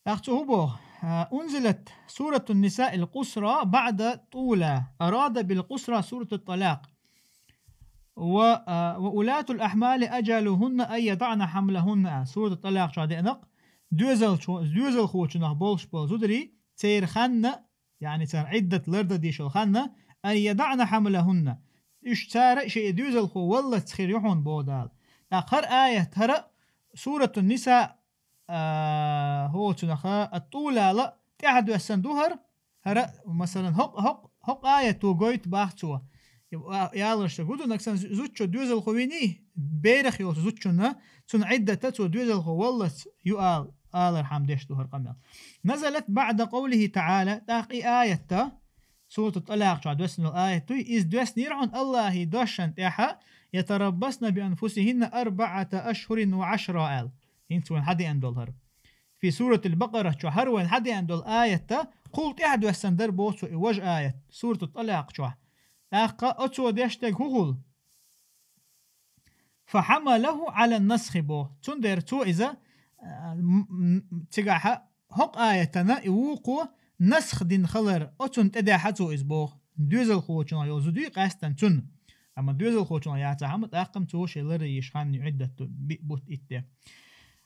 ТӀаккха цо хӀун боху? А, أنزلت سورة النساء القصرى بعد طولى، أراد بالقصرى سورة الطلاق. و، а, وأولاة الأحمال أجلهن أن يضعن حملهن. Суратут ТӀалакъ чохь деана-кх, доьзалчу-, доьзалхочунах болуш болу зударий, церан ханна, яъни церан Ӏиддат лардан дезаш йолу ханна, أن يضعن حملهن. Уьш цара шайн доьзалхо валлалц хир ю хьуна боху Дала. ТӀаккха хӀара аят, хӀара Суратун Ниса а, хӀоцунах, ат-ТӀулала тӀаьхьа доьссина ду хӀара, хӀара, масалан, хӀокху, хӀокху, хӀокху аято гойту боху цо. И, а, яларш гу ду, нагахь санна зу-, зудчо доьзалхо виний, берах йолчу зудчунна, цуьнан Ӏиддата цо доьзалхо валлалц ю ала, алархьама деш ду хӀара къамел. نزلت بعد قوله تعالى, тӀаккха и аят, Суратут ТӀалакъ чохь доьссина йолу аят дуй, иза доьссинера хьуна Аллахьан дошна тӀаьхьа, يتربصن بأنفسهن أربعة أشهر وعشرا аьлла. ХӀинца вайна хьадеана долу хӀара. Фи Суратил Бакъара чохь хӀара вайна хьадеана долу аят, кхул тӀаьхьа доьссина дара боху цо и важа аят, Суратут ТӀалакъ чохь. ТӀаккха оцо деш дерг хӀун хуьлу? فحمله على النسخ боху. Цундела цо иза, а, м-, м-, цигахьа хӀокху аятана и вукхо насх дина хилар, оцунна тӀедехьа цо иза боху. Доьзалхочунах йолу зуда юй къаьстина цунна. Амма доьзалхочунах яцахь, амма тӀаккха-м цо шайн ларъеш хан Ӏиддат ду, биъ бутт итт де.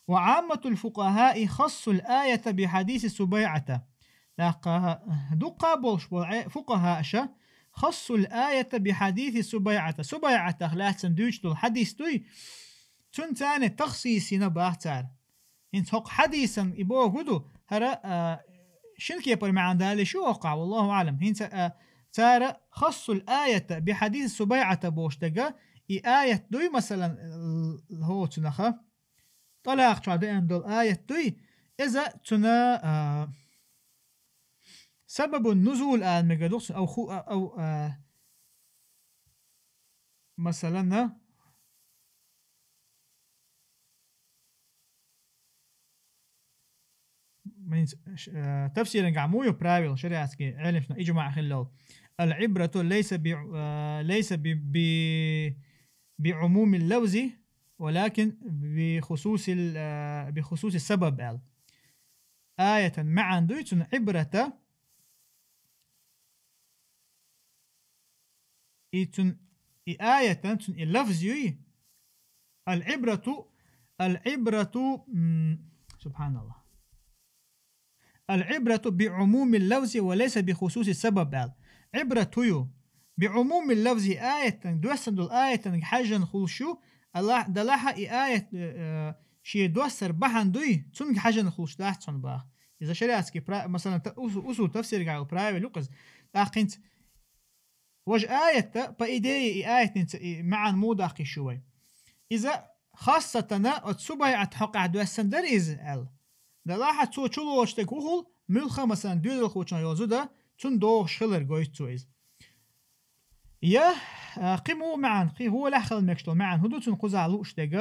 وعامة الفقهاء خصوا الآية بحديث سبيعة. ТӀаккха дуккха болуш болу Ӏе-, фукъахаша خصوا الآية بحديث سبيعة. СубайӀатах лаьцна дуьйцуш долу хьадис дуй, цунна царна тахсис йина бах цара. ХӀинца хӀокху хьадисан и боху ду, хӀара, а, шина кепара маьӀна далийш ю хӀокхахь, والله أعلم. ХӀинца, а, цара خصوا الآية بحديث سبيعة бохуш дерг, и аят дуй, масалан, л-, хӀоцунаха, тӀалакъ чохь деана долу аят дуй, иза цуьнан, а, сабабун нузул ала мегар ду цуьнан, ав ху-, а, ав, а, масалан, а, мин, ш-, а, тафсиран гахь муй ю правила шариатский Ӏелимашна иджмаъ хилла йолу. العبرة ليس ب-, а, ليس ب-, ب-, بعموم اللفظ، ولكن بخصوص ال-, а, بخصوص السبب аьлла. Аятан маьӀна дуй цуьнан Ӏибрата, и цуьнан, и аятан цуьнан и лафз юй, العبرة، العبرة، м, سبحان الله. العبرة بعموم اللفظ وليس بخصوص السبب аьлла. Ӏибрат хӀун ю? بعموم اللفظ, аятан, доьссина долу аятанга хьаьжжина хуьлуш ю, Аллах, далахьа и аят, э, э, шен доссар бахьана дуй, цунга хьаьжжина хуьлуш дац цунна баха. Иза шариатский пра-, масалан, та-, усу-, усул тафсиргахь йолу правил ю-кх иза. ТӀаккха хӀинца важа аятта, по идее, и аятница и маьӀна муха даккхийш ю вай? Иза хассатана оцу СубайӀат хьокъехь доьссина дара иза аьлла. Далахьа цо чулоцуш дерг хӀун хуьлу, муьлхха а, масалан, доьзалхочунах йолу зуда, цунна догӀуш хилар гойту цо иза. Я, а, кхин муха маьӀна, кхин гӀолехь хила мегаш долу маьӀна хӀун ду цунна кхузахь лууш дерг?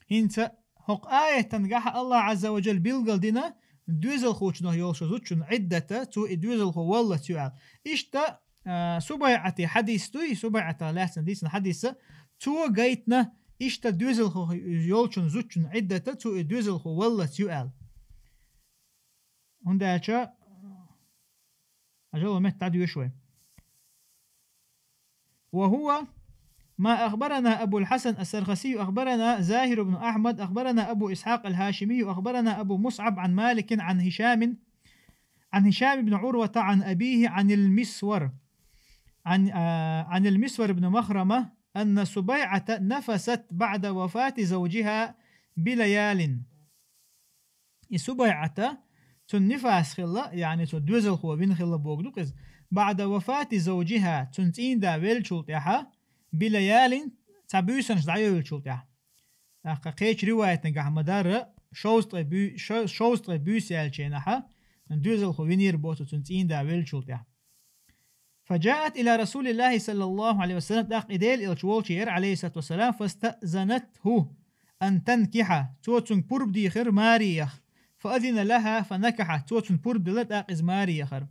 ХӀинца хӀокху аятангахь Аллах Азза ва Джалла билгал дина, доьзалхочунах йолуш зудчун Ӏиддата, цо и доьзалхо валлалц ю аьлла. Иштта, а, СубайӀате хьадис дуй, СубайӀатах лаьцна дийцина хьадиса, цо гайтина, иштта доьзалхо йолчун зудчун Ӏиддата, цо и доьзалхо валлалц ю аьлла. ХӀунда аьлча, ажал метта дӀадоьшу вай. وهو ما أخبرنا أبو الحسن السرخسي أخبرنا زاهر بن أحمد أخبرنا أبو إسحاق الهاشمي أخبرنا أبو مصعب عن مالك عن هشام، عن هشام بن عروة عن أبيه عن المسور، عن، آه، عن المسور بن مخرمة أن سبيعة نفست بعد وفاة زوجها بليال. И СубайӀата, цуьнан нифас хилла, яъни цо доьзалхо вина хилла бохург ду-кх иза, بعد وفاة زوجها, цуьнан цӀийнда веллачул тӀаьхьа, بليال, цхьа буьйсанаш дӀайовлучул тӀаьхьа. ТӀаккха кхечу риваятангахь ма-дарра, шовзткъе буь-, шо-, шовзткъе буьйса яьллачу хенахь, доьзалхо винийр боху цо цуьнан цӀийнда веллачул тӀаьхьа. فجاءت إلى رسول الله صلى الله عليه وسلم, тӀаккха и Делан элча волчу яра, عليه الصلاة والسلام, فاستأذنته أن تنكح, цо цуьнга пурба дийхира маре яха, فأذن لها فنكحت, цо цунна пурба дилира, тӀаккха иза маре яхара.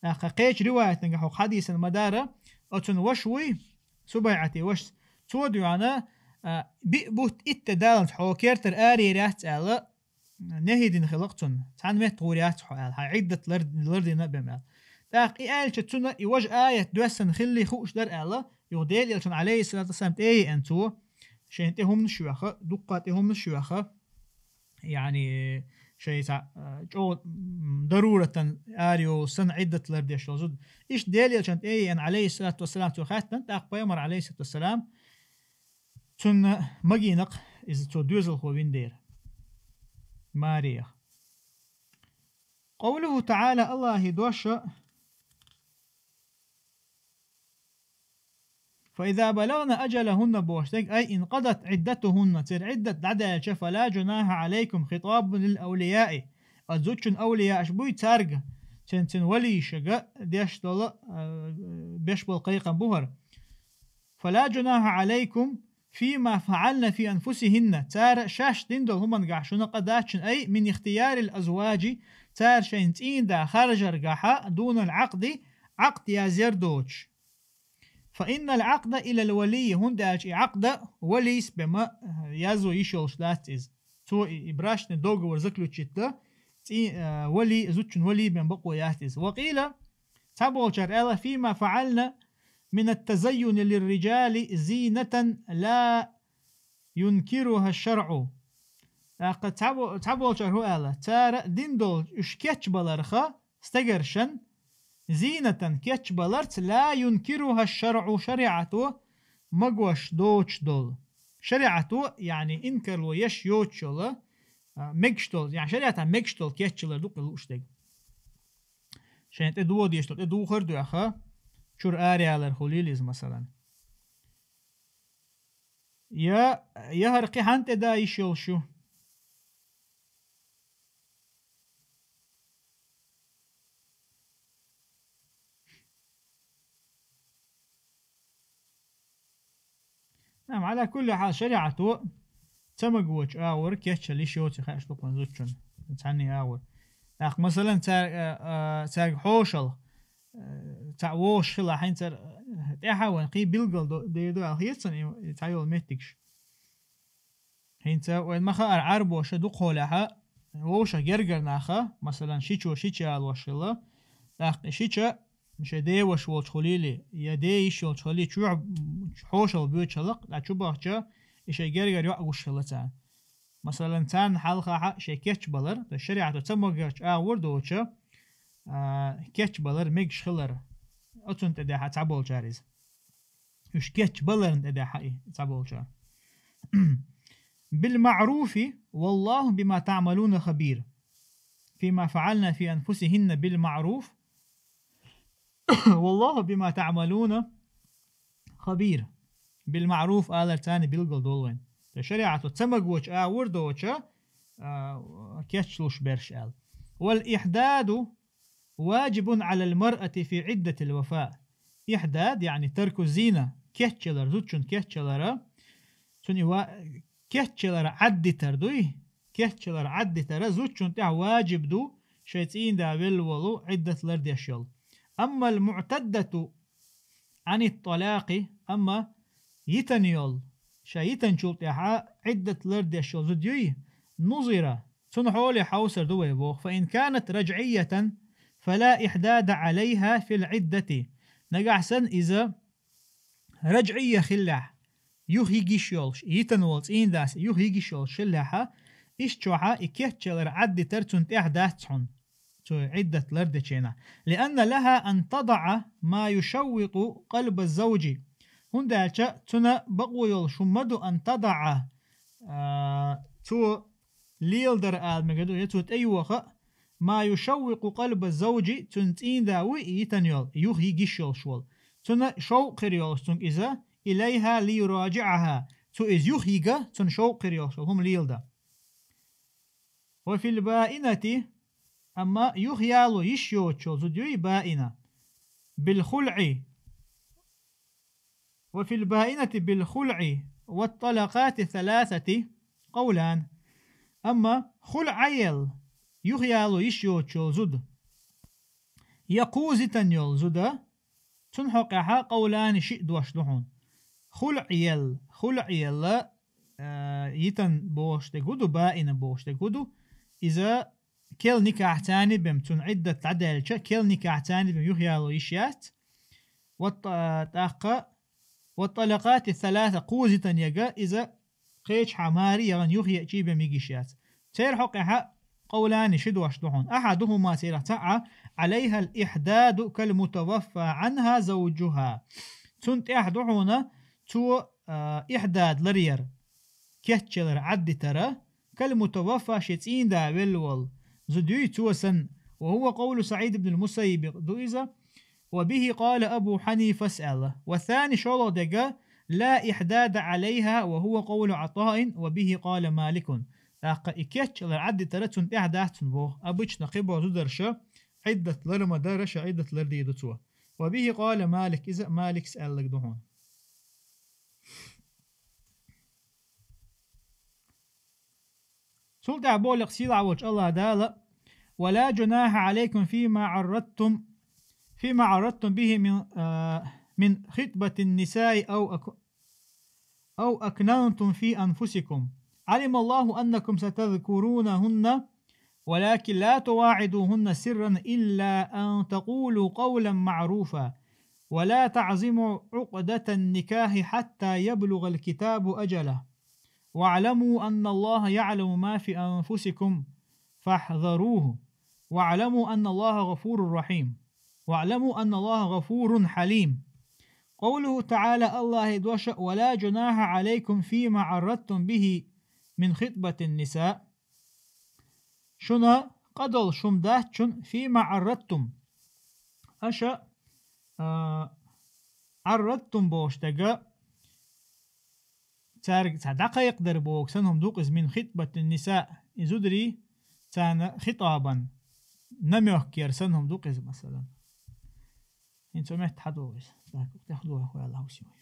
ТӀаккха кхечу риваятангахь хӀокху хьадисан ма-дарра, оцунна ваша вуй, СубайӀате вашас, цо дуьхьана, а, биъ бутт итт де даланца хьо кертара аре яц аьлла, нехӀи дина хилла-кх цунна. Цхьана метта гӀур яц хьо аьлла, хьайн Ӏиддат лар-, лардина бен аьлла. ТӀаккха и аьлча цунна и важа аят доьссина хилли хууш дара аьлла, юха Делан элчанна, عليه الصلاة والسلام, тӀе а еана цо, шайна тӀе хӀуманаш а йоьхна, дуккха тӀе хӀуманаш а йоьхна, яъни шайн цхьа, а, чӀогӀа, м, даруратан аре йолу санна Ӏиддат лардеш йолу зуда. Иштта Делан элчанна тӀе а еана, عليه الصلاة والسلام, цо хаьттина, тӀаккха пайхамар, عليه الصلاة والسلام, цунна магийна-кх иза цо доьзалхо вина дера. Маре яха. قوله تعالى, Аллахьан дош: فإذا بلغن أجلهن бохуш дерг, أي انقضت عدتهن, церан Ӏиддат дӀадаьлча, فلا جناح عليكم, خطاب للأولياء, оцу зудчун авлияаш буй цаьрга, цуьнан, цуьнан валийшка деш долу, а, беш болу кхайкхам бу хӀара. فلا جناح عليكم فيما فعلن في أنفسهن, цара шаьш дина долу хӀумангахь шуна къа дац шуна, أي من اختيار الأزواج, цара шайна цӀийнда харжаргахьа, دون العقد, Ӏакъд язъяр доцуш. فإن العقد إلى الولي, хӀунда аьлча и Ӏакъда валийс бен ма, э, язъе йиш йолуш дац иза. Цо и, и брачный договор заключить дан, цӀий, э, вали, зудчун вали бен бакъо яц иза. وقيل, цхьаболчара аьлла, فيما فعلن من التزين للرجال زينة لا ينكرها الشرع. ТӀаккха цхьабо-, цхьаболчара хӀун аьлла? Цара дина долу уьш кечбаларх стегаршна, زينة, кечбаларца, لا ينكرها الشرع, шариӀато магош доцуш долу. ШариӀато, яъни, инкарло еш йоцуш йолу, а, мегаш долу, яъни, шариӀатехь мегаш долу кечбалар ду кхин лууш дерг. Шайна тӀе доха дезаш долу, тӀе духар а доьхна, чуьра араялар хуьлийла иза, масалан. Я, я хӀара кхин хьанна тӀе дан йиш йолуш ю? Нагахь, Ӏала кулли хьал, шариӀато ца магочу агӀор кечъяла йиш йоций хаьаш ду кхунна зудчун, цхьанний агӀор. ТӀаккха, масалан, цар-, а, а, цаьрга хьошалгӀа, а, цхьаъ вогӀуш хилахь, хӀинца цара, а, тӀаьхьа вайн кхин билггал до-, дер ду аьлла хета суна и, и цхьайолу меттигаш. ХӀинца вайн ма хаара, Ӏарбоша дукхахьолехьа вовшах гергара наха, масалан, шичо шича ялош хилла, тӀаккха и шича шайн деваша волчу хуьлийла, я де йиш йолчу хуьлийла, чохь хьошалгӀа боьдуш хилла, ткъа чубахча и шайн гергара йоӀ гуш хилла царна. Масалан, царна хьалхахьа шайн кечбалар, то есть шариӀато ца магочу агӀор доцу, а, кечбалар мегаш хилар. Оцунна тӀедехьа цхьаболчара иза. Уьш кечбаларна тӀедехьа и цхьаболчара. بالمعروف والله بما تعملون خبير. فيما فعلن في أنفسهن بالمعروف والله بما تعملون خبير. بالمعروف алар царна билггал долу вайн. То есть шариӀато ца магочу агӀор доцу, а, кечлуш берш аьлла. والإحداد واجب على المرأة في عدة الوفاء. Ихдад, яъни тарку зина, кечъялар, зудчун кечъялара, цунна и ва-, кечъялар Ӏаддитар дуй, кечъялар Ӏаддитара зудчун тӀехь важиб ду, шайн цӀийнда велла волу Ӏиддат лардеш йолу. أما المعتدة عن الطلاق, амма йитан йолу, ша йитанчул тӀаьхьа Ӏиддат лардеш йолу зуда юй, نظر, цунна хьоле хьовсар ду вай боху. فإن كانت رجعية فلا إحداد عليها في العدة. Нагахь санна иза раджӀийя хиллехь, юха йигиш йолуш, йитан волу цӀийндас юха йигиш йолуш хиллехьа, иш чохьа и кечъялар Ӏаддитар цунна тӀехь дац хьуна. Цо Ӏиддат лардеченахь. لأن لها أن تضع ما يشوق قلب الزوج. ХӀунда аьлча цуьнан бакъо йолуш хӀума ма ду, أن تضع, а, цо леладар ала мегар ду, я цо тӀейоха, ما يشوق قلب الزوج, цуьнан цӀийнда вуй и йитан йолу, юха йигиш йолуш волу. Цуьнан шовкъ хир йолуш цуьнга иза, إليها ليراجعها, цо иза юха йига, цуьнан шовкъ хир йолуш волу хӀума леладан. وفي البائنة, амма юха яло йиш йоцучу зуда юй баина, بالخلع, وفي البائنة بالخلع والطلقات الثلاثة قولان. Амма хулъ Ӏаелла, юха яло йиш йоцучу зуда, я кхузза йитан йолу зуда, цунна хьокъехьа къовлани шиъ дош ду хьуна. Хулъ елла, хулъ елла, а, йитан бохуш дерг хӀун ду, баина бохуш дерг хӀун ду, иза кел никахь царни бен, цуьнан Ӏиддат дӀадаьлча, кел никахь царни бен юха яло йиш яц. Вот, а, тӀаккха, вот талакъати саласа, кхузза йитан яга, иза кхечахьа маре яхана юха еъчий бен йигиш яц. Церан хьокъехьа къовлани ши дош ду хьуна. أحدهما, церах цхьаъ, عليها الإحداد كالمتوفى عنها زوجها. Цунна тӀехь ду хьуна цо, а, ихдад ларъяр, кечъялар Ӏаддитара, كالمتوفى, шен цӀийнда велла волу зуда юй цо санна, وهو قول سعيد بن المسيب ду иза, وبه قال أبو حنيفة аьлла. والثاني, шолгӀа дерг, لا إحداد عليها وهو قول عطاء وبه قال مالك. ТӀаккха и кечъялар Ӏаддитара цунна тӀехь дац цунна боху. Обычно кхиболу зударша Ӏиддат лар ма дара, ша Ӏиддат лардийр ду цо. وبه قال مالك, иза Маликс аьлларг ду хьуна. Цул тӀаьхьа боху сийлахь волчу АллахӀ Дала: ولا جناح عليكم فيما عرضتم، فيما عرضتم به من، а, من خطبة النساء أو أك-، أو أكننتم في أنفسكم. علم الله أنكم ستذكرونهن، ولكن لا تواعدوهن سرا إلا أن تقولوا قولا معروفا، ولا تعزموا عقدة النكاح حتى يبلغ الكتاب أجله، واعلموا أن الله يعلم ما في أنفسكم فاحذروه، واعلموا أن الله غفور رحيم، واعلموا أن الله غفور حليم. قوله تعالى، Аллахӏа дош: ولا جناح عليكم فيما عرضتم به من خطبة النساء. Шуна къадал шум дац шун فيما عرضتم. Аша, а, عرضتم бохуш дага, цаьрга цхьа дӀакхайкхадар боху санна хӀума ду-кх иза من خطبة النساء, и зударий царна хитӀабан, намёк яр санна хӀума ду-кх иза, масалан. ХӀинца метта хьадогӀу иза. Так, тӀехдохьа хӀу аьлла хьовсийла.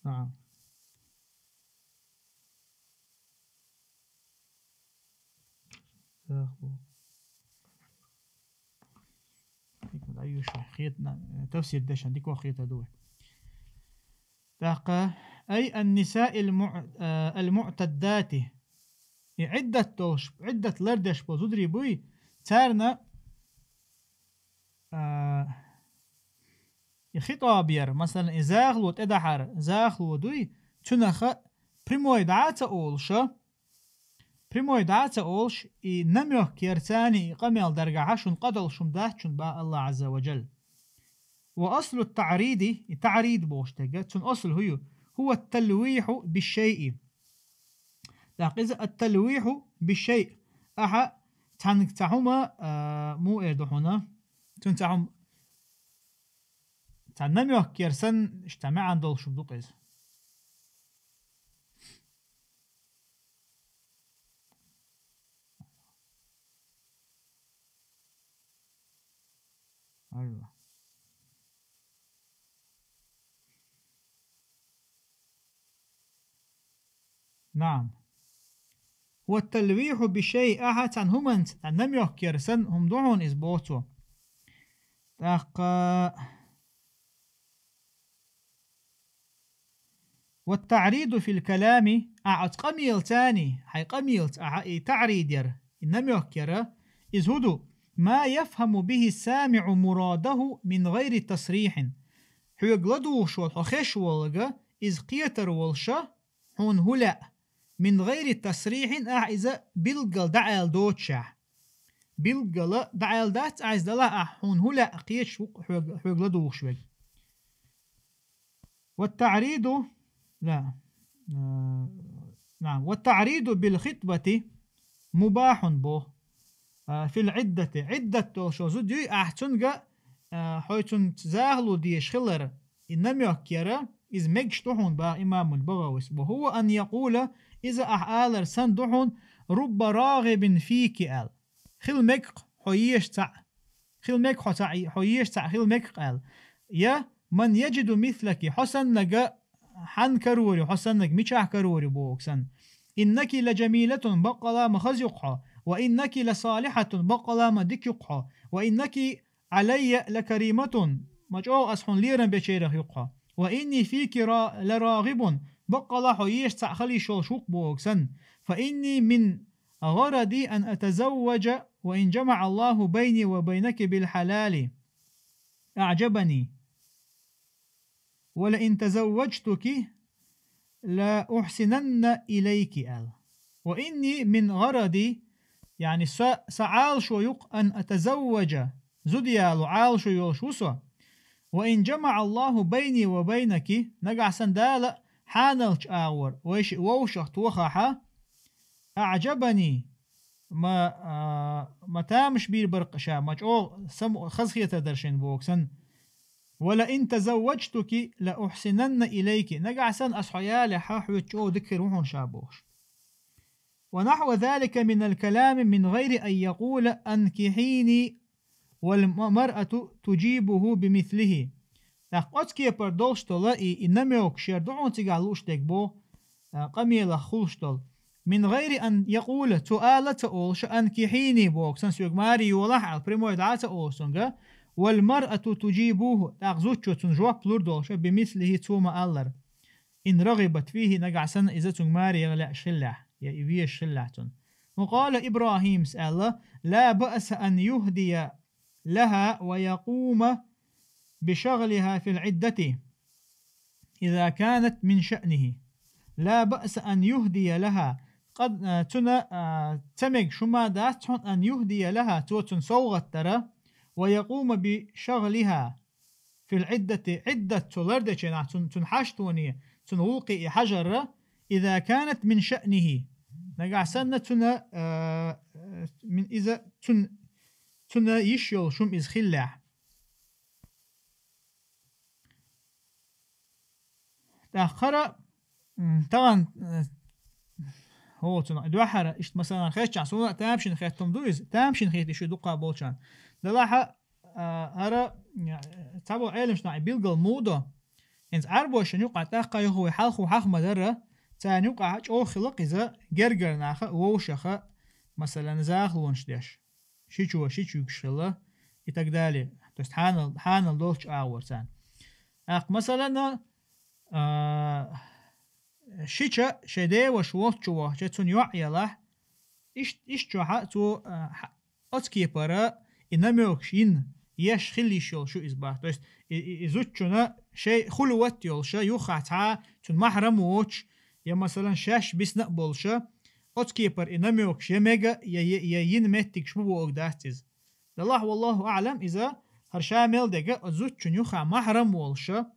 نعم. Хетна, тафсир дешан дика хета дуй. ТӀаккха, أي النساء المع-, а, المعتدات. И Ӏиддат долуш, Ӏиддат лардеш болу зударий буй, царна, а, и хитӀаб яр, масалан, и захало тӀедахьар, захало дуй, цунаха прямой дӀа а ца олуша, прямой дӀа а ца олуш, и намёк яр царна и къамел даргахьа шун къадал шум дац шун бах Аллах Азза ва Джалла. وأصل التعريض, и таӀрид бохуш дерг, цун асл хӀу ю? هو التلويح بالشيء. ТӀаккха иза التلويح بالشيء. Ахьа цхьаннга цхьа хӀума, а, муха эр ду хьуна? Цун цхьа хӀума, цхьа намёк яр санна, иштта маьӀна долуш хӀума ду-кх иза. أيوة. نعم. والتلويح بالشيء, ахьа цхьана хӀуманца, цхьа намёк яр санна хӀума ду хьуна иза, боху цо. ТӀаккха والتعريض في الكلام, ахьа оцу къамелаца, хьайн къамелаца ахьа и таӀрид яр, и намёк яр, иза хӀу ду? ما يفهم به السامع مراده من غير تصريح. Хьоьга ладугӀуш волу, хьо хезаш волга, иза кхетар волуша, хьуна хӀу лаьа, من غير تصريح, ахьа иза билггал дӀааьлла доцушехь. Билггала дӀааьлла дац ахьа иза, делахь ахьа хьуна хӀу лаьа кхеташ ву-кх хьоьга, хьоьга ладугӀуш верг. والتعريض, لا, а, نعم, والتعريض بالخطبة مباح боху. А, في العدة, Ӏиддат долуш зуда юй, ахьа цуьнга, а, хьо цуьнца захало дезаш хилар, и намёк яр, иза мегаш ду хьуна, бах имамул БагӀавис. وهو أن يقول, иза ахьа алар санна ду хьуна: رب راغب فيك аьлла. Хила мега-кх хьо езаш цхьаъ. Хила мега хьо цхьаъ, хьо езаш цхьаъ хила мега-кх аьлла. Я من يجد مثلك, хьо саннага хьанна карор ю, хьо саннага мичахь карор ю боху санна. إنك لجميلة, баккъала ма хаза ю-кх хьо. وإنك لصالحة, баккъала ма дика ю-кх хьо. وإنك علي لكريمة, ма чӀогӀа ас хьуна лерам бечарах ю-кх хьо. وإني فيك را-, لراغب, баккъала хьо езаш цхьаъ хила йиш йолуш ву-кх боху санна. فإني من غرضي أن أتزوج وإن جمع الله بيني وبينك بالحلال أعجبني. ولئن تزوجتك لأحسنن إليك аьлла. وإني من غرضي, яъни со, сан Ӏалашо ю-кх, أن أتزوج, зуда яло Ӏалашо йолуш ву со. وإن جمع الله بيني وبينك, нагахь санна Дала хьаналчу агӀор вай шиъ вовшах тохахьа, أعجبني, ма, а, ма тамаш бийр бара-кх ша, ма чӀогӀа сам-, хазахетар дара шайна боху санна. ولئن تزوجتك لأحسنن إليك, нагахь санна ас хьо ялехьа, хьоьца чӀогӀа дика хир ву хьуна ша бохуш. ونحو ذلك من الكلام من غير أن يقول: أنكحيني والمرأة تجيبه بمثله. ТӀаккха оцу кепара долуш долу и, и намёк шера ду хьуна цигахь лууш дерг боху, а, къамелах хуьлуш долу. من غير أن يقول, цо ала а ца олуш, أنكحيني боху, сан соьга маре йолахь аьлла, прямой дӀа а ца олуш цуьнга. والمرأة تجيبه, тӀаккха зудчо цунна жоп лур долуш, بمثله, цо ма-аллара. إن رغبت فيه, нагахь санна иза цуьнга маре яха лаьаш хиллехь, я и везаш хиллехь цунна. وقال إبراهيم, аьлла: لا بأس أن يهدي لها ويقوم بشغلها في العدة إذا كانت من شأنه. لا بأس أن يهدي لها. Къад-, а, цуьнан, а, ца мегаш хӀума дац хьуна, أن يهدي لها, цо цунна совгӀат дара, ويقوم بشغلها في العدة, Ӏиддат цо лардечу хенахь, цун-, цуьнан хьаштоне, цуьнан гӀуллакхе и хьажар, إذا كانت من شأنه. Нагахь санна цуьнан, а, мин-, иза цуьнан, цуьнан йиш йолуш хӀума иза хиллехь. ТӀаккха хӀара, м, тахана, э, хӀоцун, дуьххьара, иштта масала хезчахь, суна а тамашийна хеттам ду иза, тамашийна хетта шу дукха болчарна. Делахь а, а, хӀара, э, цхьаболу Ӏеламнахь билгал муха до, хӀинца Ӏарбошна юкъахь тӀаккха юха вай хьалха хьаха ма-дарра, царна юкъахь чӀогӀа хилла-кх иза гергара наха вовшаха, масалан, захалонаш деш. Шичо, шича вуьгуш хилла, и так далее. То есть хьанал, хьанал долчу агӀор царна. ТӀаккха, масалан, а, шича шайн деваша волччу вахча, цунна йоӀ ялахь, иш-, ишчохьа цо, а, хьа-, оцу кепара и намёкаш йина, еш хила йиш йолуш ю иза бах. То есть и, и, и зудчунна шайн хулват йолуша, юххехь цхьа цунна махьрам воцуш, я, масалан, шаьш бисна а болуша, оцу кепара и намёкаш я мега, я, я, я йина меттигаш бу бохург дац иза. Делахь, валлаху аӀлам, иза хӀара ша мел дега, оцу зудчунна юххехь махьрам волуша,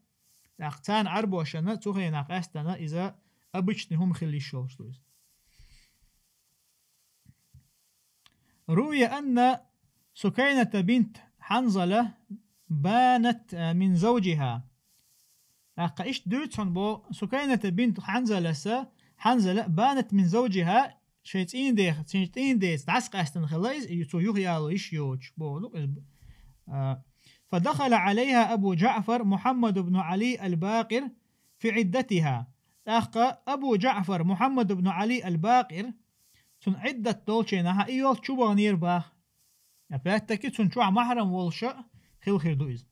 тӀаккха царна Ӏарбошна цу хенахь къаьстина иза обычный хӀума хила йиш йолуш ду иза. روي أن سكينة بنت حنظلة بانت من زوجها. ТӀаккха иштта дуьйцу хьуна боху Сукайната бинт Хьанзаласа, Хьанзала بانت من زوجها, шайн цӀийнан деха, шайн цӀийнан деца дӀасакъаьстина хилла иза, и цо юха яло йиш йоцуш боху ду иза. А, فدخل عليها أبو جعفر محمد بن علي الباقر في عدتها. ТӀаккха Абу ДжаӀфар Мухьаммад ибн Ӏали аль-Бакъир, цуьнан Ӏиддат долчу хенахь и йолчу чу баханера баха. Опять-таки, цуьнан чохь махьрам волуша хила хир ду иза.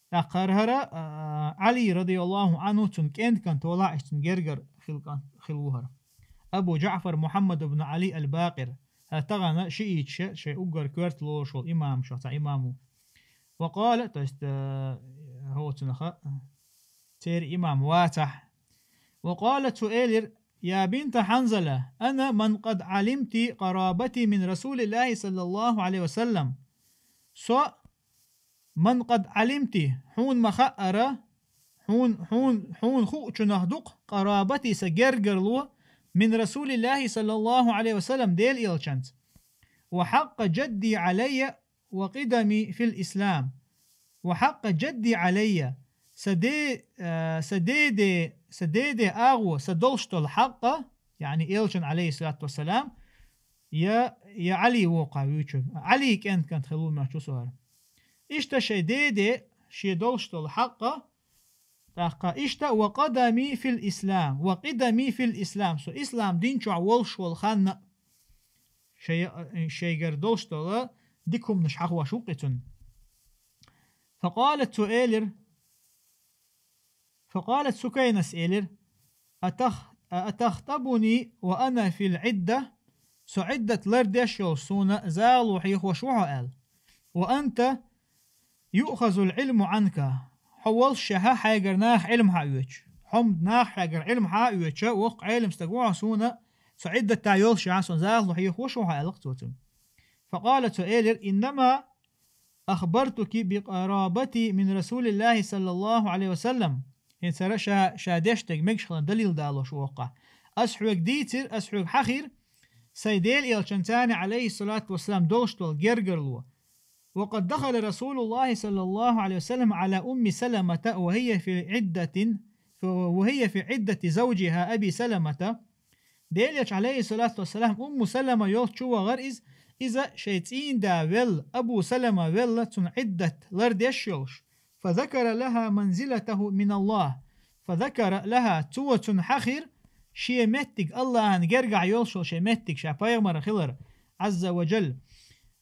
ТӀаккха хӀара, хӀара, а, Ӏали, радияллаху Ӏанху, цуьнан кӀентан кӀант валахь, иштта цуьнан гергара хила кӀант хила ву хӀара. Абу ДжаӀфар Мухьаммад ибн Ӏали аль-Бакъир. ХӀара тахана шиӀиташа шайн уггар коьрта лоруш волу имамашах цхьа имам ву. Ва къала, то есть, э, хӀоцунаха, церан имам вацахь. Ва къала, цо элира: «Я бинта Хьанзала, ана ман къад Ӏалимти къарабати мин Расулиллахи саллаллаху Ӏалайхи ва саллам». Со, ман къад Ӏалимти, хьуна ма хаъара, хьуна, хьуна, хьуна хуучунах ду-кх, къарабати, сан гергарло, мин Расулиллахи саллаллаху Ӏалайхи ва саллам, Делан элчанца. Ва хьакъа джадди Ӏалайя, ва къидами фил ислам, ва хьакъа джадди Ӏалайя, сан де-, а, сан деде, сан деде агӀо, сан долуш долу хьакъа, яъни элчан, Ӏалайхиссалату вассалам, я, я Ӏали воккхахь вуьйцург. Ӏали кӀентан кӀант хила ву моьтту шу хӀара. Иштта шайн деде, шен долуш долу хьакъа, тӀаккха иштта, ва къадами фил ислам, ва къидами фил ислам, со ислам дин чохь волуш волу ханна а, шай-, шайгара долуш долу дика хӀуманаш хьахош ву-кх и цунна. Факъалат, цо элира, факъалат Сукайнас элира: «Атах-, атахтабуни ва ана фил Ӏидда?» Со Ӏиддат лардеш йолуш суна загӀало хьехош ву хьо аьлла. «Ва анта юъхазул Ӏилму Ӏанка». Хьо воллушехь хьайгара наха Ӏилма хьаоьцуш. Хьо-м наха хьайгара Ӏилма хьаоьцуш, воккха Ӏелам стаг ву хьо суна, со Ӏиддатехь йоллушехь, суна загӀало хьехош ву хьо аьлла-кх цо цуьнга. Факъала, цо элира: «Иннама ахбартуки би къарабати мин Расулиллахи саллаллаху Ӏалайхи ва саллам». ХӀинца хӀара ша, ша деш дерг мегаш хиларна далил далош ву-кх. Ас хьоьга дийцира, ас хьоьга хьахийра, сайн Делан элчанца, Ӏалайхиссалату вассалам, долуш долу гергарло. وقد دخل رسول الله صلى الله عليه وسلم على أم سلمة وهي في عدة، وهي في عدة زوجها أبي سلمة. Делач, алейхиссалату вассалам, Умму Салама йолчу вагӀар из, иза шей цӀийнда велла, Абу Салама велла, цун Ӏиддат лардеш йолуш. فذكر لها منزلته من الله. فذكر لها, цо цун хьахир шен меттиг, Аллахьан гергахь йолуш йолу шен меттиг, ша пайхамар хилар, Азза ва Джал,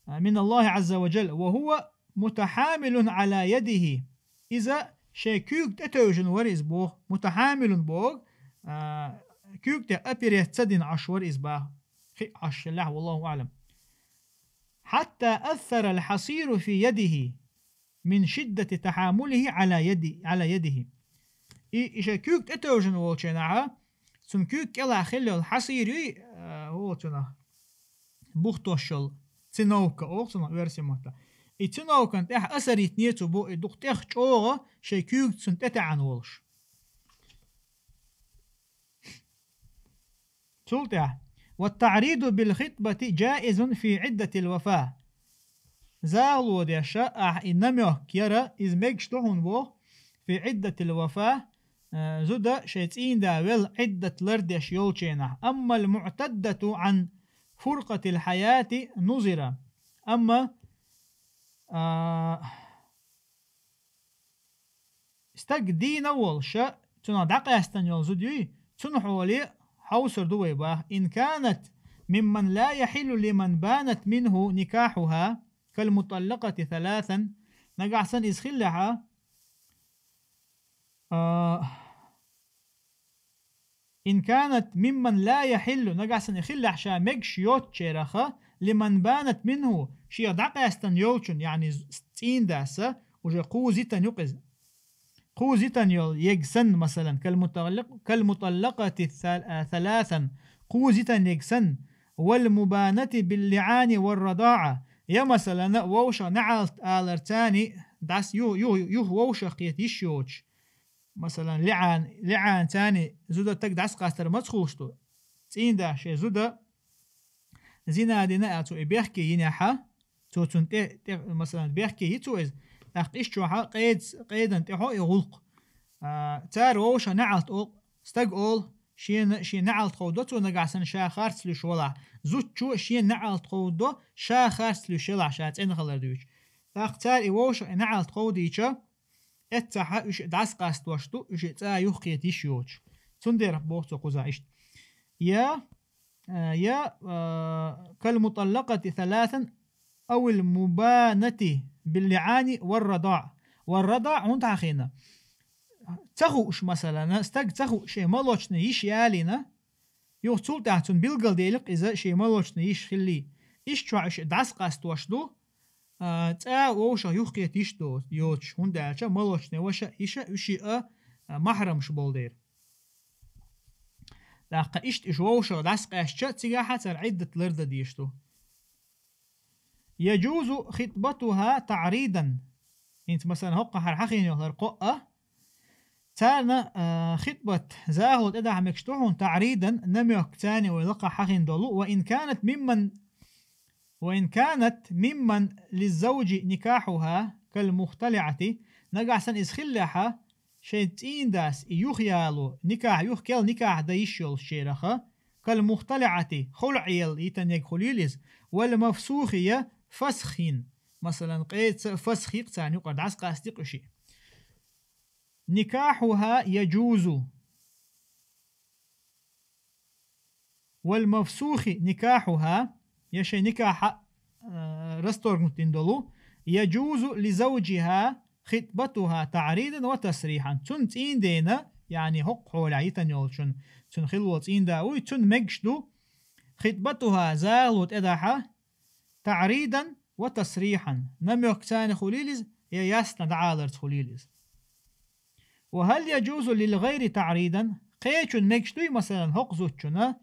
من الله عز وجل, وهو متحامل على يده. Иза шен куьйга тӀетевжина вара иза боху. Мутахьамилун боху, а, куьйга тӀе операция дина Ӏаш вара иза баха. Хи Ӏаш хилахь, والله أعلم. حتى أثر الحصير في يده من شدة تحامله على يد-، على يده. И, и шен куьйга тӀетевжина волчу хенахь, цун куьйга кӀелахь хилла йолу хьасир юй, а, вон цунах, бухтош йолу циновка олу цунах оьрсийн маттахь. И циновкан тӀехь асар йитинера цо боху, и дукха тӀех чӀогӀа шен куьйга цунна тӀетаьӀна волуш. Цул тӀаьхьа: والتعريض بالخطبة جائز في عدة الوفاة. ЗахӀало деш ахь и намёк яра, иза мегаш ду хьуна боху, في عدة الوفاة, э, зуда шен цӀийнда велла Ӏиддат лардеш йолчу хенахь. أما المعتدة عن فرقة الحياة نظر. Амма, а, стаг дийна волуш, цунах дӀакъаьстина йолу зуда юй, цунна хьоле хьовсур ду вай баха. إن كانت ممن لا يحل لمن بانت منه نكاحها كالمطلقة ثلاثا. Нагахь санна иза хиллехьа, а, إن كانت ممن لا يحل, нагахь санна и хиллехь ша мегаш йоцучарех, لمن بانت منه, шех дӀакъаьстина йолчун, яъни цӀийндас, уже кхузза йитина ю-кх иза. Кхузза йитина йолу ерг санна, масалан, كالمطلق-, كالمطلقة ثل-, а, ثلاثا, кхузза йитина ерг санна, والمبانة باللعان والرضاعة, я, масалан, вовшах неӀалт алар царна дӀас ю-, ю-, юха вовшах кхета йиш йоцуш. Масалан, лиӀан, лиӀан царна зуда стаг дӀасакъастар маца хуьлуш ду? ЦӀийндас шен зуда зина дина аьлла, цо и бехке йинехьа, цо цунна тӀе, тӀе, масалан, бехке йи цо иза, тӀаккха иштта чохь а къедац-, къедан тӀехьо и гӀуллакх. А, цара вовшах неӀалт олу, стаг олу, шена, шен неӀалт кховдо цо нагахь санна ша харц луьйш валахь, зудчо шен неӀалт кховдо ша харц луьйш елахь, ша цӀена хилар дуьйцуш. ТӀаккха цара и вовшах и неӀалт кховдийча, эццахьа уьш дӀасакъастош ду, уьш цӀа юхакхета йиш йоцуш. Цундела боху цо кхузахь иштта. Я, э, я, э, كالمطلقة ثلاثا أو المبانة باللعان والرضاع. والرضاع хӀунда хьахийна? Ца хууш, масалан, стаг ца хууш, шен молочный йиш ялийна, юха цул тӀаьхьа цунна билгалдели-кх иза шен молочный йиш хилли. Иштта чохь уьш дӀасакъастош ду, а, цӀа вовшах юхакхета йиш до-, йоцуш, хӀунда аьлча молочный ваша, йиша, уьш а, а, махьрамаш болу дела. ТӀаккха иштта уьш вовшах дӀасакъаьстича, цигахь а цара Ӏиддат лардан дезаш ду. يجوز خطبتها تعريضا. ХӀинца, масалан, хӀокхахьара хьахийна йолу хӀара кхоъ а, царна, а, хитбат, захало тӀедахьа мегаш ду хьуна, تعريضا, намёк царна вай лакхахь хьахийна долу, وإن كانت ممن، وإن كانت ممن للزوج نكاحها كالمختلعة, нагахь санна иза хиллехьа, шайн цӀийндас и юхаяло, никахь юха кел никахь дан йиш йолчарех, كالمختلعة, хулӀ елла йитинарг хуьлийла иза, والمفسوخ, я фасх йина, масалан, къеца фасх йи-кх царна юкъара, дӀасакъастий-кх уьш. نكاحها يجوز. والمفسوخ نكاحها, я шайн никахь, а, расторгнуть дина долу, يجوز لزوجها خطبتها تعريضا وتصريحا. Цуьнан цӀийндена, яъни хӀокху хьолехь йитина йолчун, цуьнан хилла волу цӀийнда вуй, цуьнан мегаш ду, خطبتها, захало тӀедахьа, تعريضا وتصريحا, намёк царна хуьлийла иза, я ясно дӀааларца хуьлийла иза. وهل يجوز للغير تعريضا؟ Кхечун мегаш дуй, масалан, хӀокху зудчунна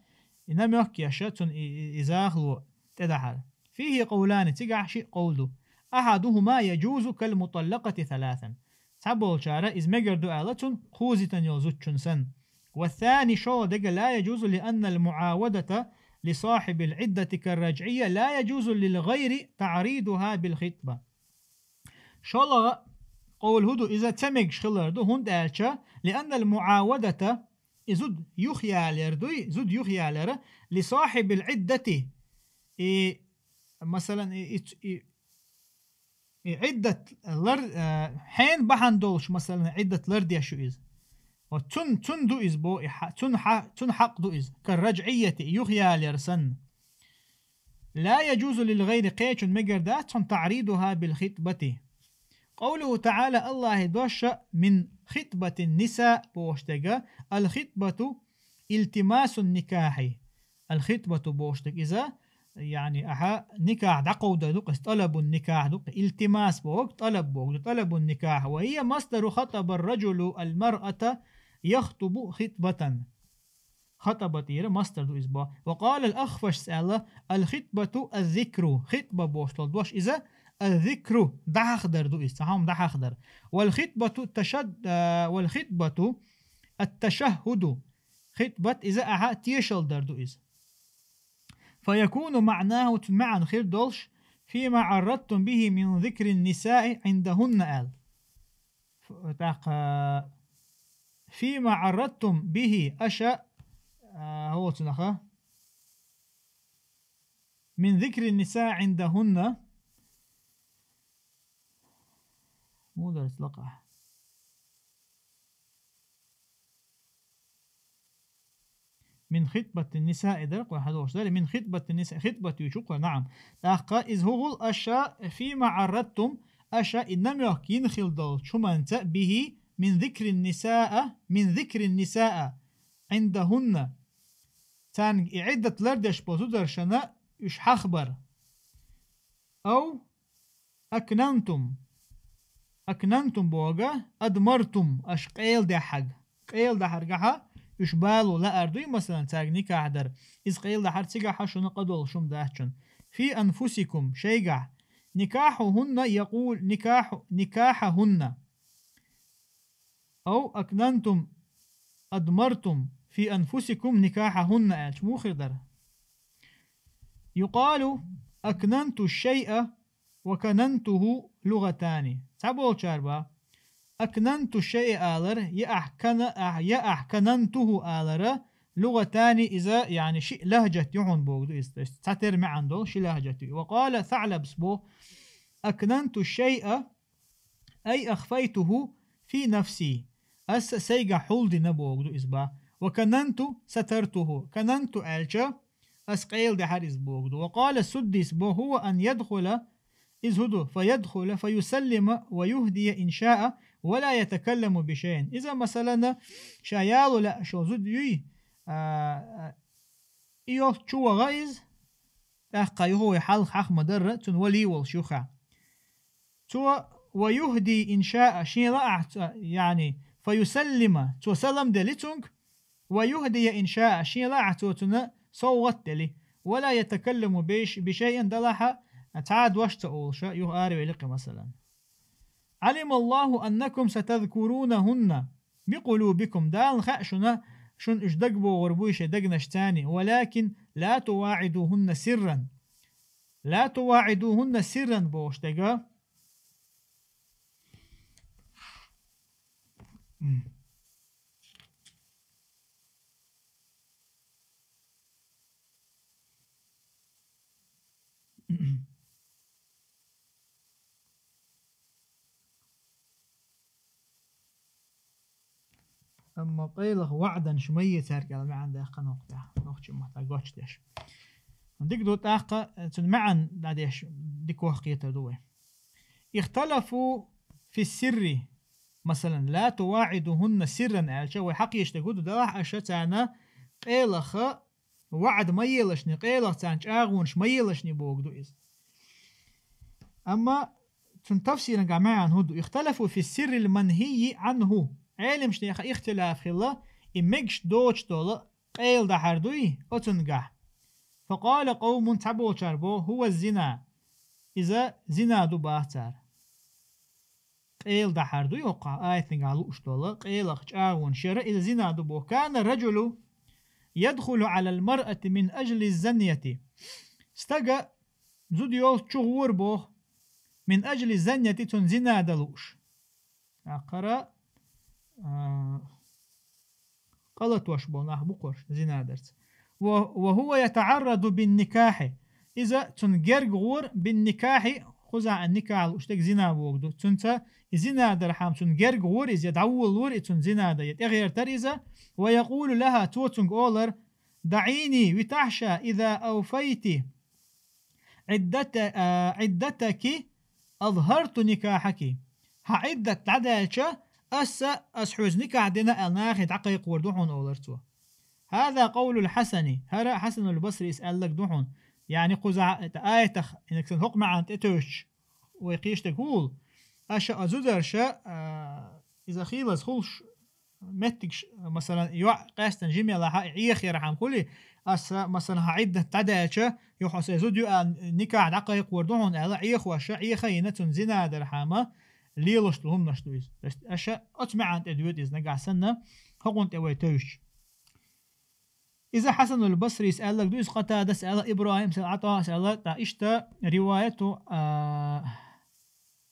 и намёк еш, цунна и, и, и захало тӀедахьар? فيه قولان, цигахь шиъ къовл ду. أحدهما يجوز كالمطلقة ثلاثا. Цхьаболчара иза мегар ду аьлла, цунна кхузза йитина йолу зудчун санна. والثاني, шолгӀа дерг, لا يجوز لأن المعاودة لصاحب العدة كالرجعية لا يجوز للغير تعريضها بالخطبة. ШолгӀа къовл хӀун ду, иза ца мегаш хилар ду, хӀунда аьлча, لأن المعاودة, И зуда юхаялар дуй, зуда юхаялар, لصاحب العدة. И, масалан, и, и, и, и Ӏиддат лар, а, хьена бахьана долуш, масалан, Ӏиддат лардеш ю иза. Вот цун, цун ду иза бо, и хьа-, цун хьа-, цун хьакъ ду иза. كالرجعية, юхаялар санна. لا يجوز للغير, кхечун мегар дац цун, تعريضها بالخطبة. قوله تعالى, Аллахьа дош, من خطبة النساء бохуш дерг, الخطبة التماس النكاح. الخطبة бохуш дерг иза, яъни, ахьа никахь дӀакховдар ду-кх иза, طلب النكاح ду-кх, илтимас боху, тӀалаб боху, طلب النكاح. وهي مصدر خطب الرجل المرأة يخطب خطبة. خطب тӀера мастар ду иза бо. وقال الأخفش аьлла, الخطبة الذكر, хитба бохуш долу дош иза, الذكر, дӀахьахдар ду иза, цхьа хӀума дӀахьахдар. والخطبة التشد-, а, والخطبة التشهد, хитбат иза ахьа тешалла дар ду иза. فيكون معناه, цуьнан маьӀна хир долуш, فيما عرضتم به من ذكر النساء عندهن аьлла. Ф-, тӀаккха, فيما عرضتم به, аша, а, хӀоцунаха, من ذكر النساء عندهن. Мударас лакъахь. من خطبة النساء дара, кхо хьадолуш дара. من خطبة النساء, хитбат юьйцу кхо, نعم. ТӀаккха иза хӀугул аша, فيما عرضتم, аша и намёк йина хила долчу хӀуманца, به, من ذكر النساء, من ذكر النساء عندهن. Царна и Ӏиддат лардеш болу зударшна уьш хьахабар. أو أكننتم. أكننتم боху, أضمرتم, аша къайладаьхьарг. Къайладахьаргахьа уьш бало лаар дуй, масалан, цаьрга никахь дар. Иза къайладахьар цигахьа шуна къа долуш хӀума дац шуна. في أنفسكم, шайгахь. نكاحهن يقول, نكاح, نكاحهن. أو أكننتم أضمرتم في أنفسكم نكاحهن аьлча, муха хир дара? يقال أكننت الشيء وكننته لغتان. Цхьаболчара боху, أكننت الشيء алар, я ахь кана-, а, я ахь كننته алара, لغتان, иза, яъни, ши лахьжат ю хьуна боху ду иза. То есть цхьатерра маьӀна долу ши лахьжат ю. وقال ثعلبس боху, أكننت الشيء أي أخفيته في نفسي. Аса сайгахь хьулдина боху ду иза боху. وكننت سترته. كننت аьлча, аса къайладаьхьара иза боху ду. وقال السديس боху, هو أن يدخل, иза хӀун ду, فيدخل فيسلم ويهدي إن شاء ولا يتكلم بشيء. Иза, масалан, ша яло лаьа шо зуда юй, а, а, и йолчу чу ваха иза, тӀаккха юха вай хьалха хьаха ма-дарра, цуьнан вали волуш юха. Цо, ويهدي إن شاء, шен лаахь цо, яъни, فيسلم, цо салам дели цуьнга, ويهدي إن شاء, шен лаахь цо цунна совгӀат дели, ولا يتكلم بش-, بشيء, далахьа цхьа а дош ца олуша, юха аравели кхин, масалан. علم الله أنكم ستذكرونهن بقلوبكم. Дала хаьа шуна, шуна уьш дагабогӀур буй шайн дегнаш царний, ولكن لا تواعدوهن سرا. لا تواعدوهن سرا бохуш дерг. Амма къайлаха ваӀданаш ма е цаьрга аьлла маьӀна даьккхина хӀокху тӀехь, нохчийн маттахь гочдеш. Дика ду тӀаккха, цуьнан маьӀна дӀадеш дика ваха кхетар ду вай. اختلفوا في السر. Масалан, لا تواعدوهن سرا аьлча, вай хьакхечу дерг хӀун ду, делахь аша царна къайлаха ваӀда ма елашний, къайлаха царна чӀагӀонаш ма елашний боху ду иза. Амма цуьнан тафсиран гӀа маьӀна хӀун ду? اختلفوا في السر المنهي عنه. Ӏеламнаха ихтилаф хилла, и мегаш доцуш долу къайладахьар дуй, оцуьнгахь. فقال قوم, цхьаболчара боху, هو الزنا. Иза зина ду баха цара. Къайладахьар дуй хӀокху аятангахь лууш долу, къайлаха чӀагӀонаш яра, иза зина ду боху. كان الرجل يدخل على المرأة من أجل الزنية. Стага зуда йолчу чу гӀора боху, من أجل الزنية, цунна зина дан лууш. Акхара, а, къа латош бола нах бу-кх уж зина дарца. Ва, ва хӀува ятаӀарраду бин-никахьи. Иза цунна герга гӀора бин-никахьи, кхузахь а никахь лууш дерг зина воагӀа ду. Цунца и зина дархьама цунна герга гӀора иза, я дӀаволалора и цунна зина дан, я тӀегӀертара иза. Ва якъулу лахӀа, цо цунга олар: даӀини, витахь ша, иза авфайти Ӏиддата-, а, Ӏиддатаки азхӀарту никахьаки. Хьан Ӏиддат дӀадаьлча, аса, ас хьоьца никахь дина аьлла, нахе дӀакхайкхор ду хьуна, олар цо. ХӀаза къавлул Хьасани, хӀара Хьасанул Басрис аьлларг ду хьуна. Яъни кхузахь, тӀа аятах, инак сан хӀокху маьӀна тӀетевжча, вай кхечу дерг хӀула. Аша а зударша, а, иза хийлаза хуьлуш, меттигаш, масалан, йоӀ къаьстина жимелахь а, и Ӏехархьама хуьлий, аса, масалан, хьан Ӏиддат дӀадаьлча, юха хьо сайн зуда ю аьлла, никахь дӀакхайкхор ду хьуна аьлла, Ӏехоша, Ӏеха а йина, цунна зина дархьама, лелаш долу хӀуманаш ду иза. То есть, аша оцу маьӀна тӀе доьду иза нагахь санна, хӀокхунна тӀе вай тевжча. Иза Хьасанул Басрис аьлларг ду, иза Къатадас аьлла, ИбрахӀимас аьлла, ӀатӀас аьлла, тӀаккха иштта риваяту, а,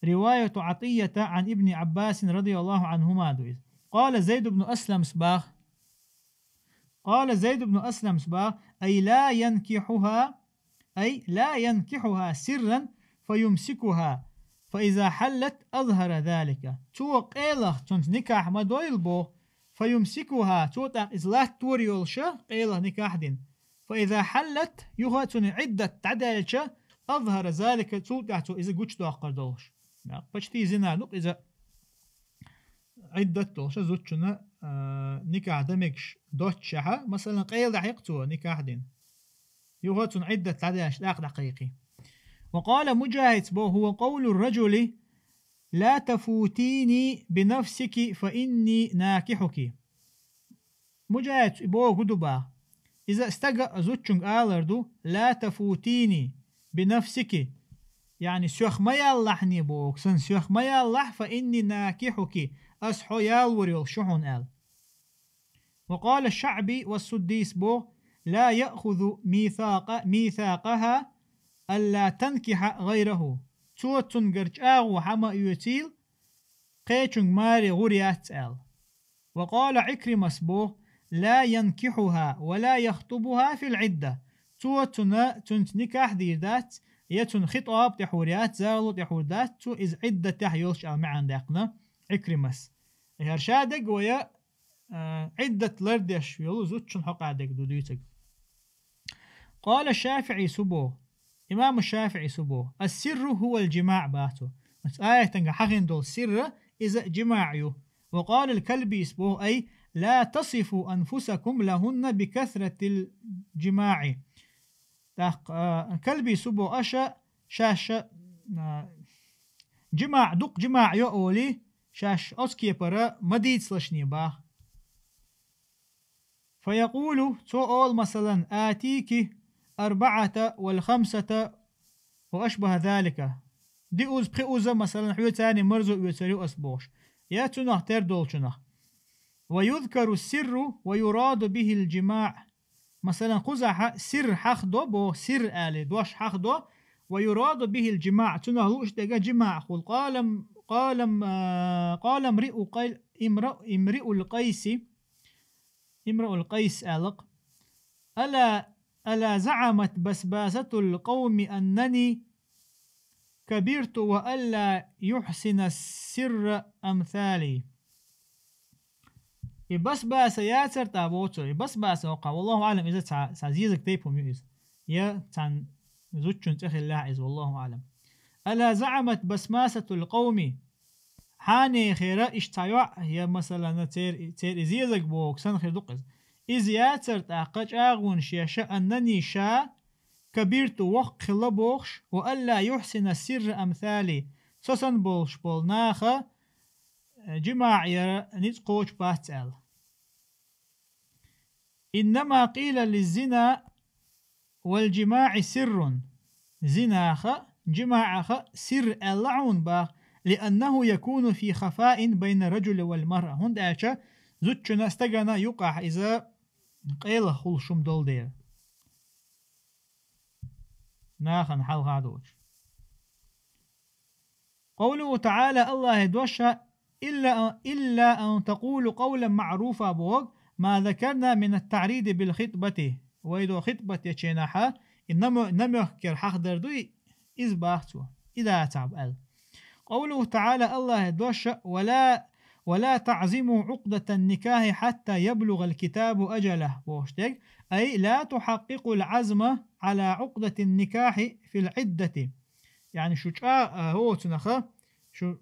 риваяту ӀатӀийята Ӏан Ибни Ӏаббасин радияллаху Ӏанхума ду иза. Къала Зайд ибн Асламс бах. Къала Зайд ибн Асламс бах: ай ла янкихьуха, ай ла янкихьуха сирран фа юмсикуха, фа иза хьаллат азхӀара залика. Цо къайлаха цунца никахь ма дойла боху, фа юмсикуха, цо тӀаккха иза латтор йолуша, къайлаха никахь дина. Фа иза хьаллат, юха цуьнан Ӏиддат дӀадаьлча, азхӀара залика, цул тӀаьхьа цо иза гучудоккхур долуш. Почти зина ду-кх иза. Ӏиддат долуша зудчунна, а, никахь дан мегаш доццушехьа, масалан, къайладахьийкх цо никахь дина. Юха цунна Ӏиддат дӀадаьлча, тӀаккха дӀакхайкхий. Ва къала Муджахьидс боху: хӀува къавлу ражули: ла тафутини бинафсики, фа инни накихьуки. Муджахьидс и боху ду бах. Иза стага а зудчуьнга алар ду: ла тафутини бинафсики. Яъни, соьх ма яллахьне боху, сан соьх ма яллахь, фа инни накихьуки, ас хьо ялор йолуш ю хьуна аьлла. Ва къала Шаъби ва Суддис боху: ла яъхузу мисакъа-, мисакъаха алла танкихьа гӀайраху. Цо цуьнгара чӀагӀо хьа ма оьцийла, кхечуьнга маре гӀур яц аьлла. Ва къала Ӏикримас боху: ла янкихьуха ва ла яхтубуха фил Ӏидда. Цо цунна, цуьнца никахь дийр дац, я цунна хитӀаб тӀехьур яц, зало тӀехьур дац, цо иза Ӏиддатехь йолуш аьлла маьӀна даьккхина Ӏикримас. ХӀара ша дерг вай, а, Ӏиддат лардеш йолу зудчун хьокъехь дерг ду дуьйцург. Къала ШафиӀи субо, имам ШафиӀи субо, ас-сирру хӀувал жимаӀ бах цо. Оцу аятанга хьахийна долу сирра, иза жимаӀ ю. Ва къала ал-Калбис боху: ай, ла тасифу анфусакум лахунна бикасратил жимаӀи. ТӀаккха, а, Калби субо аша, шаьш, а, жимаӀ, дукха жимаӀ йо олий, шаьш оцу кепара ма дийцалашне бах. Фаякъулу, цо олу, масалан: «Атики арбаӀата вал хамсата ва ашбаха залика». Диъ уз, пхи уза, масалан, хьоьца марзо оьцур ю ас бохуш. Я цунах тера долчунах. «Ва юзкару сирру ва юраду бихил жимаӀ». Масалан, кхузахь сирр хьахдо боху, сирр али дош хьахдо. «Ва юраду бихил жимаӀ», цунах лууш дерг жимаӀ хуьлу. Къала, къала, а, къала имриу къай-, имра-, имриул къайси. Имруул Къайс аьлла-кх: «Ала, ала заӀамат басбасатул къавми аннани кабирту ва алла юхсина сирра амсали». И басбаса яцара тӀа воцур. И басбаса воккха, валлаху аълам, иза цхьа, цхьа зезаг тайпа хӀума ю иза. Я цхьана зудчун цӀе хиллехь иза, валлаху аълам. «Ала заӀамат басбасатул къавми». Хьанехера иштта цхьа йоӀ, я, масалана, цер-, церан и зезаг боху санна хир ду-кх иза. Иза яцара тӀаккха чӀагӀонаш еш, аннани ша, кабирту, воккха хилла бохуш, ва алла юхсина сирра амсали, со санна болуш болу наха, э, жимаӀ яра ницкъ кхочуш бац аьлла. «Иннама къила лиззина вал жимаӀи сиррун». Зинаха, жимаӀаха сирр аьлла хьуна бах, «лианнаху якуну фи хафаин байна раджули вал маръа». ХӀунда аьлча зудчунна, стагана юкъахь иза къайлаха хуьлуш хӀума долу дела. Нахана хьалха доцуш. Къавлуху таӀала, Аллахьа дош: «Илла, илла ан такъулу къавлан маъруфа», боху, ما ذكرنا من التعريض بالخطبة. Вай до хитбат еченахьа, и намо-, намёхкер хьахдар дуй, из бахцо, и дацаб ал. قوله تعالى, Аллахь доша, ولا, ولا تعزموا عقدة النكاح حتى يبلغ الكتاب أجله, бохуш дег, أي لا تحققوا العزم على عقدة النكاح في العدة. Яъни шу чӀа-, а, хӀоцунаха, шу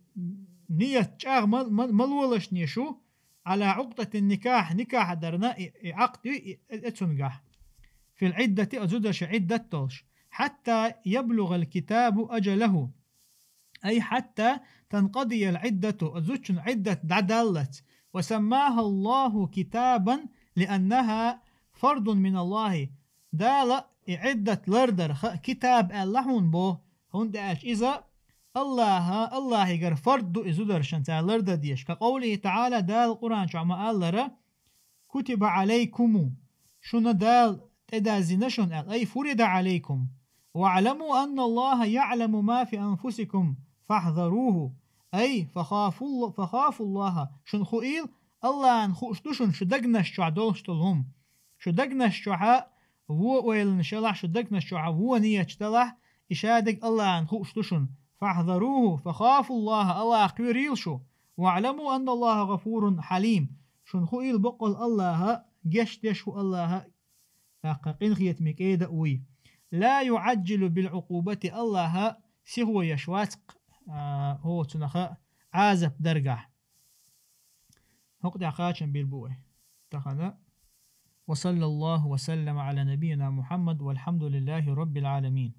ният чӀагӀ ма-, ма-, ма лолашне шу, على عقدة النكاح, никахь дарна и, и Ӏакъд ю, и, э, э, цунгахь. في العدة, а зударша Ӏиддат долуш. حتى يبلغ الكتاب أجله. أي حتى تنقضي العدة, а зудчун Ӏиддат дӀадаллалц. وسماها الله كتابا لأنها فرض من الله. Дала и Ӏиддат лардарх китаб аьлла хьуна бо, хӀунда аьлча иза Аллаха, Аллахьигара фард ду и зударшан цара лардан дезаш. كقوله تعالى, Дала Къуръан чохь ма-аллара: كتب عليكم, шуна Дала тӀедаззина шуна аьлла, أي فرض عليكم. واعلموا أن الله يعلم ما في أنفسكم فاحذروه. أي فخافوا الله, فخافوا الله. Шуна хуийла, Аллахьан хууш ду шуна шу дагнаш чохь долуш долу хӀума. Шу дагнаш чохьа вон ойланаш ялахь, шу дагнаш чохьа вон нияташ далахь, и шадерг Аллахьан хууш ду шуна. فاحذروه, فخافوا الله, Аллахьах кхоьрийла шу. واعلموا أن الله غفور حليم. Шуна хуийла баккъалла Аллаха гечдеш ву, Аллаха тӀаккха къинхетаме кӀеда а вуй. لا يعجل بالعقوبة, Аллаха сихо еш вац, а, хӀоцунаха Ӏазап даргахь. ХӀокху тӀехь кхачам бийр бу вай тахана. وصلى الله وسلم على نبينا محمد والحمد لله رب العالمين.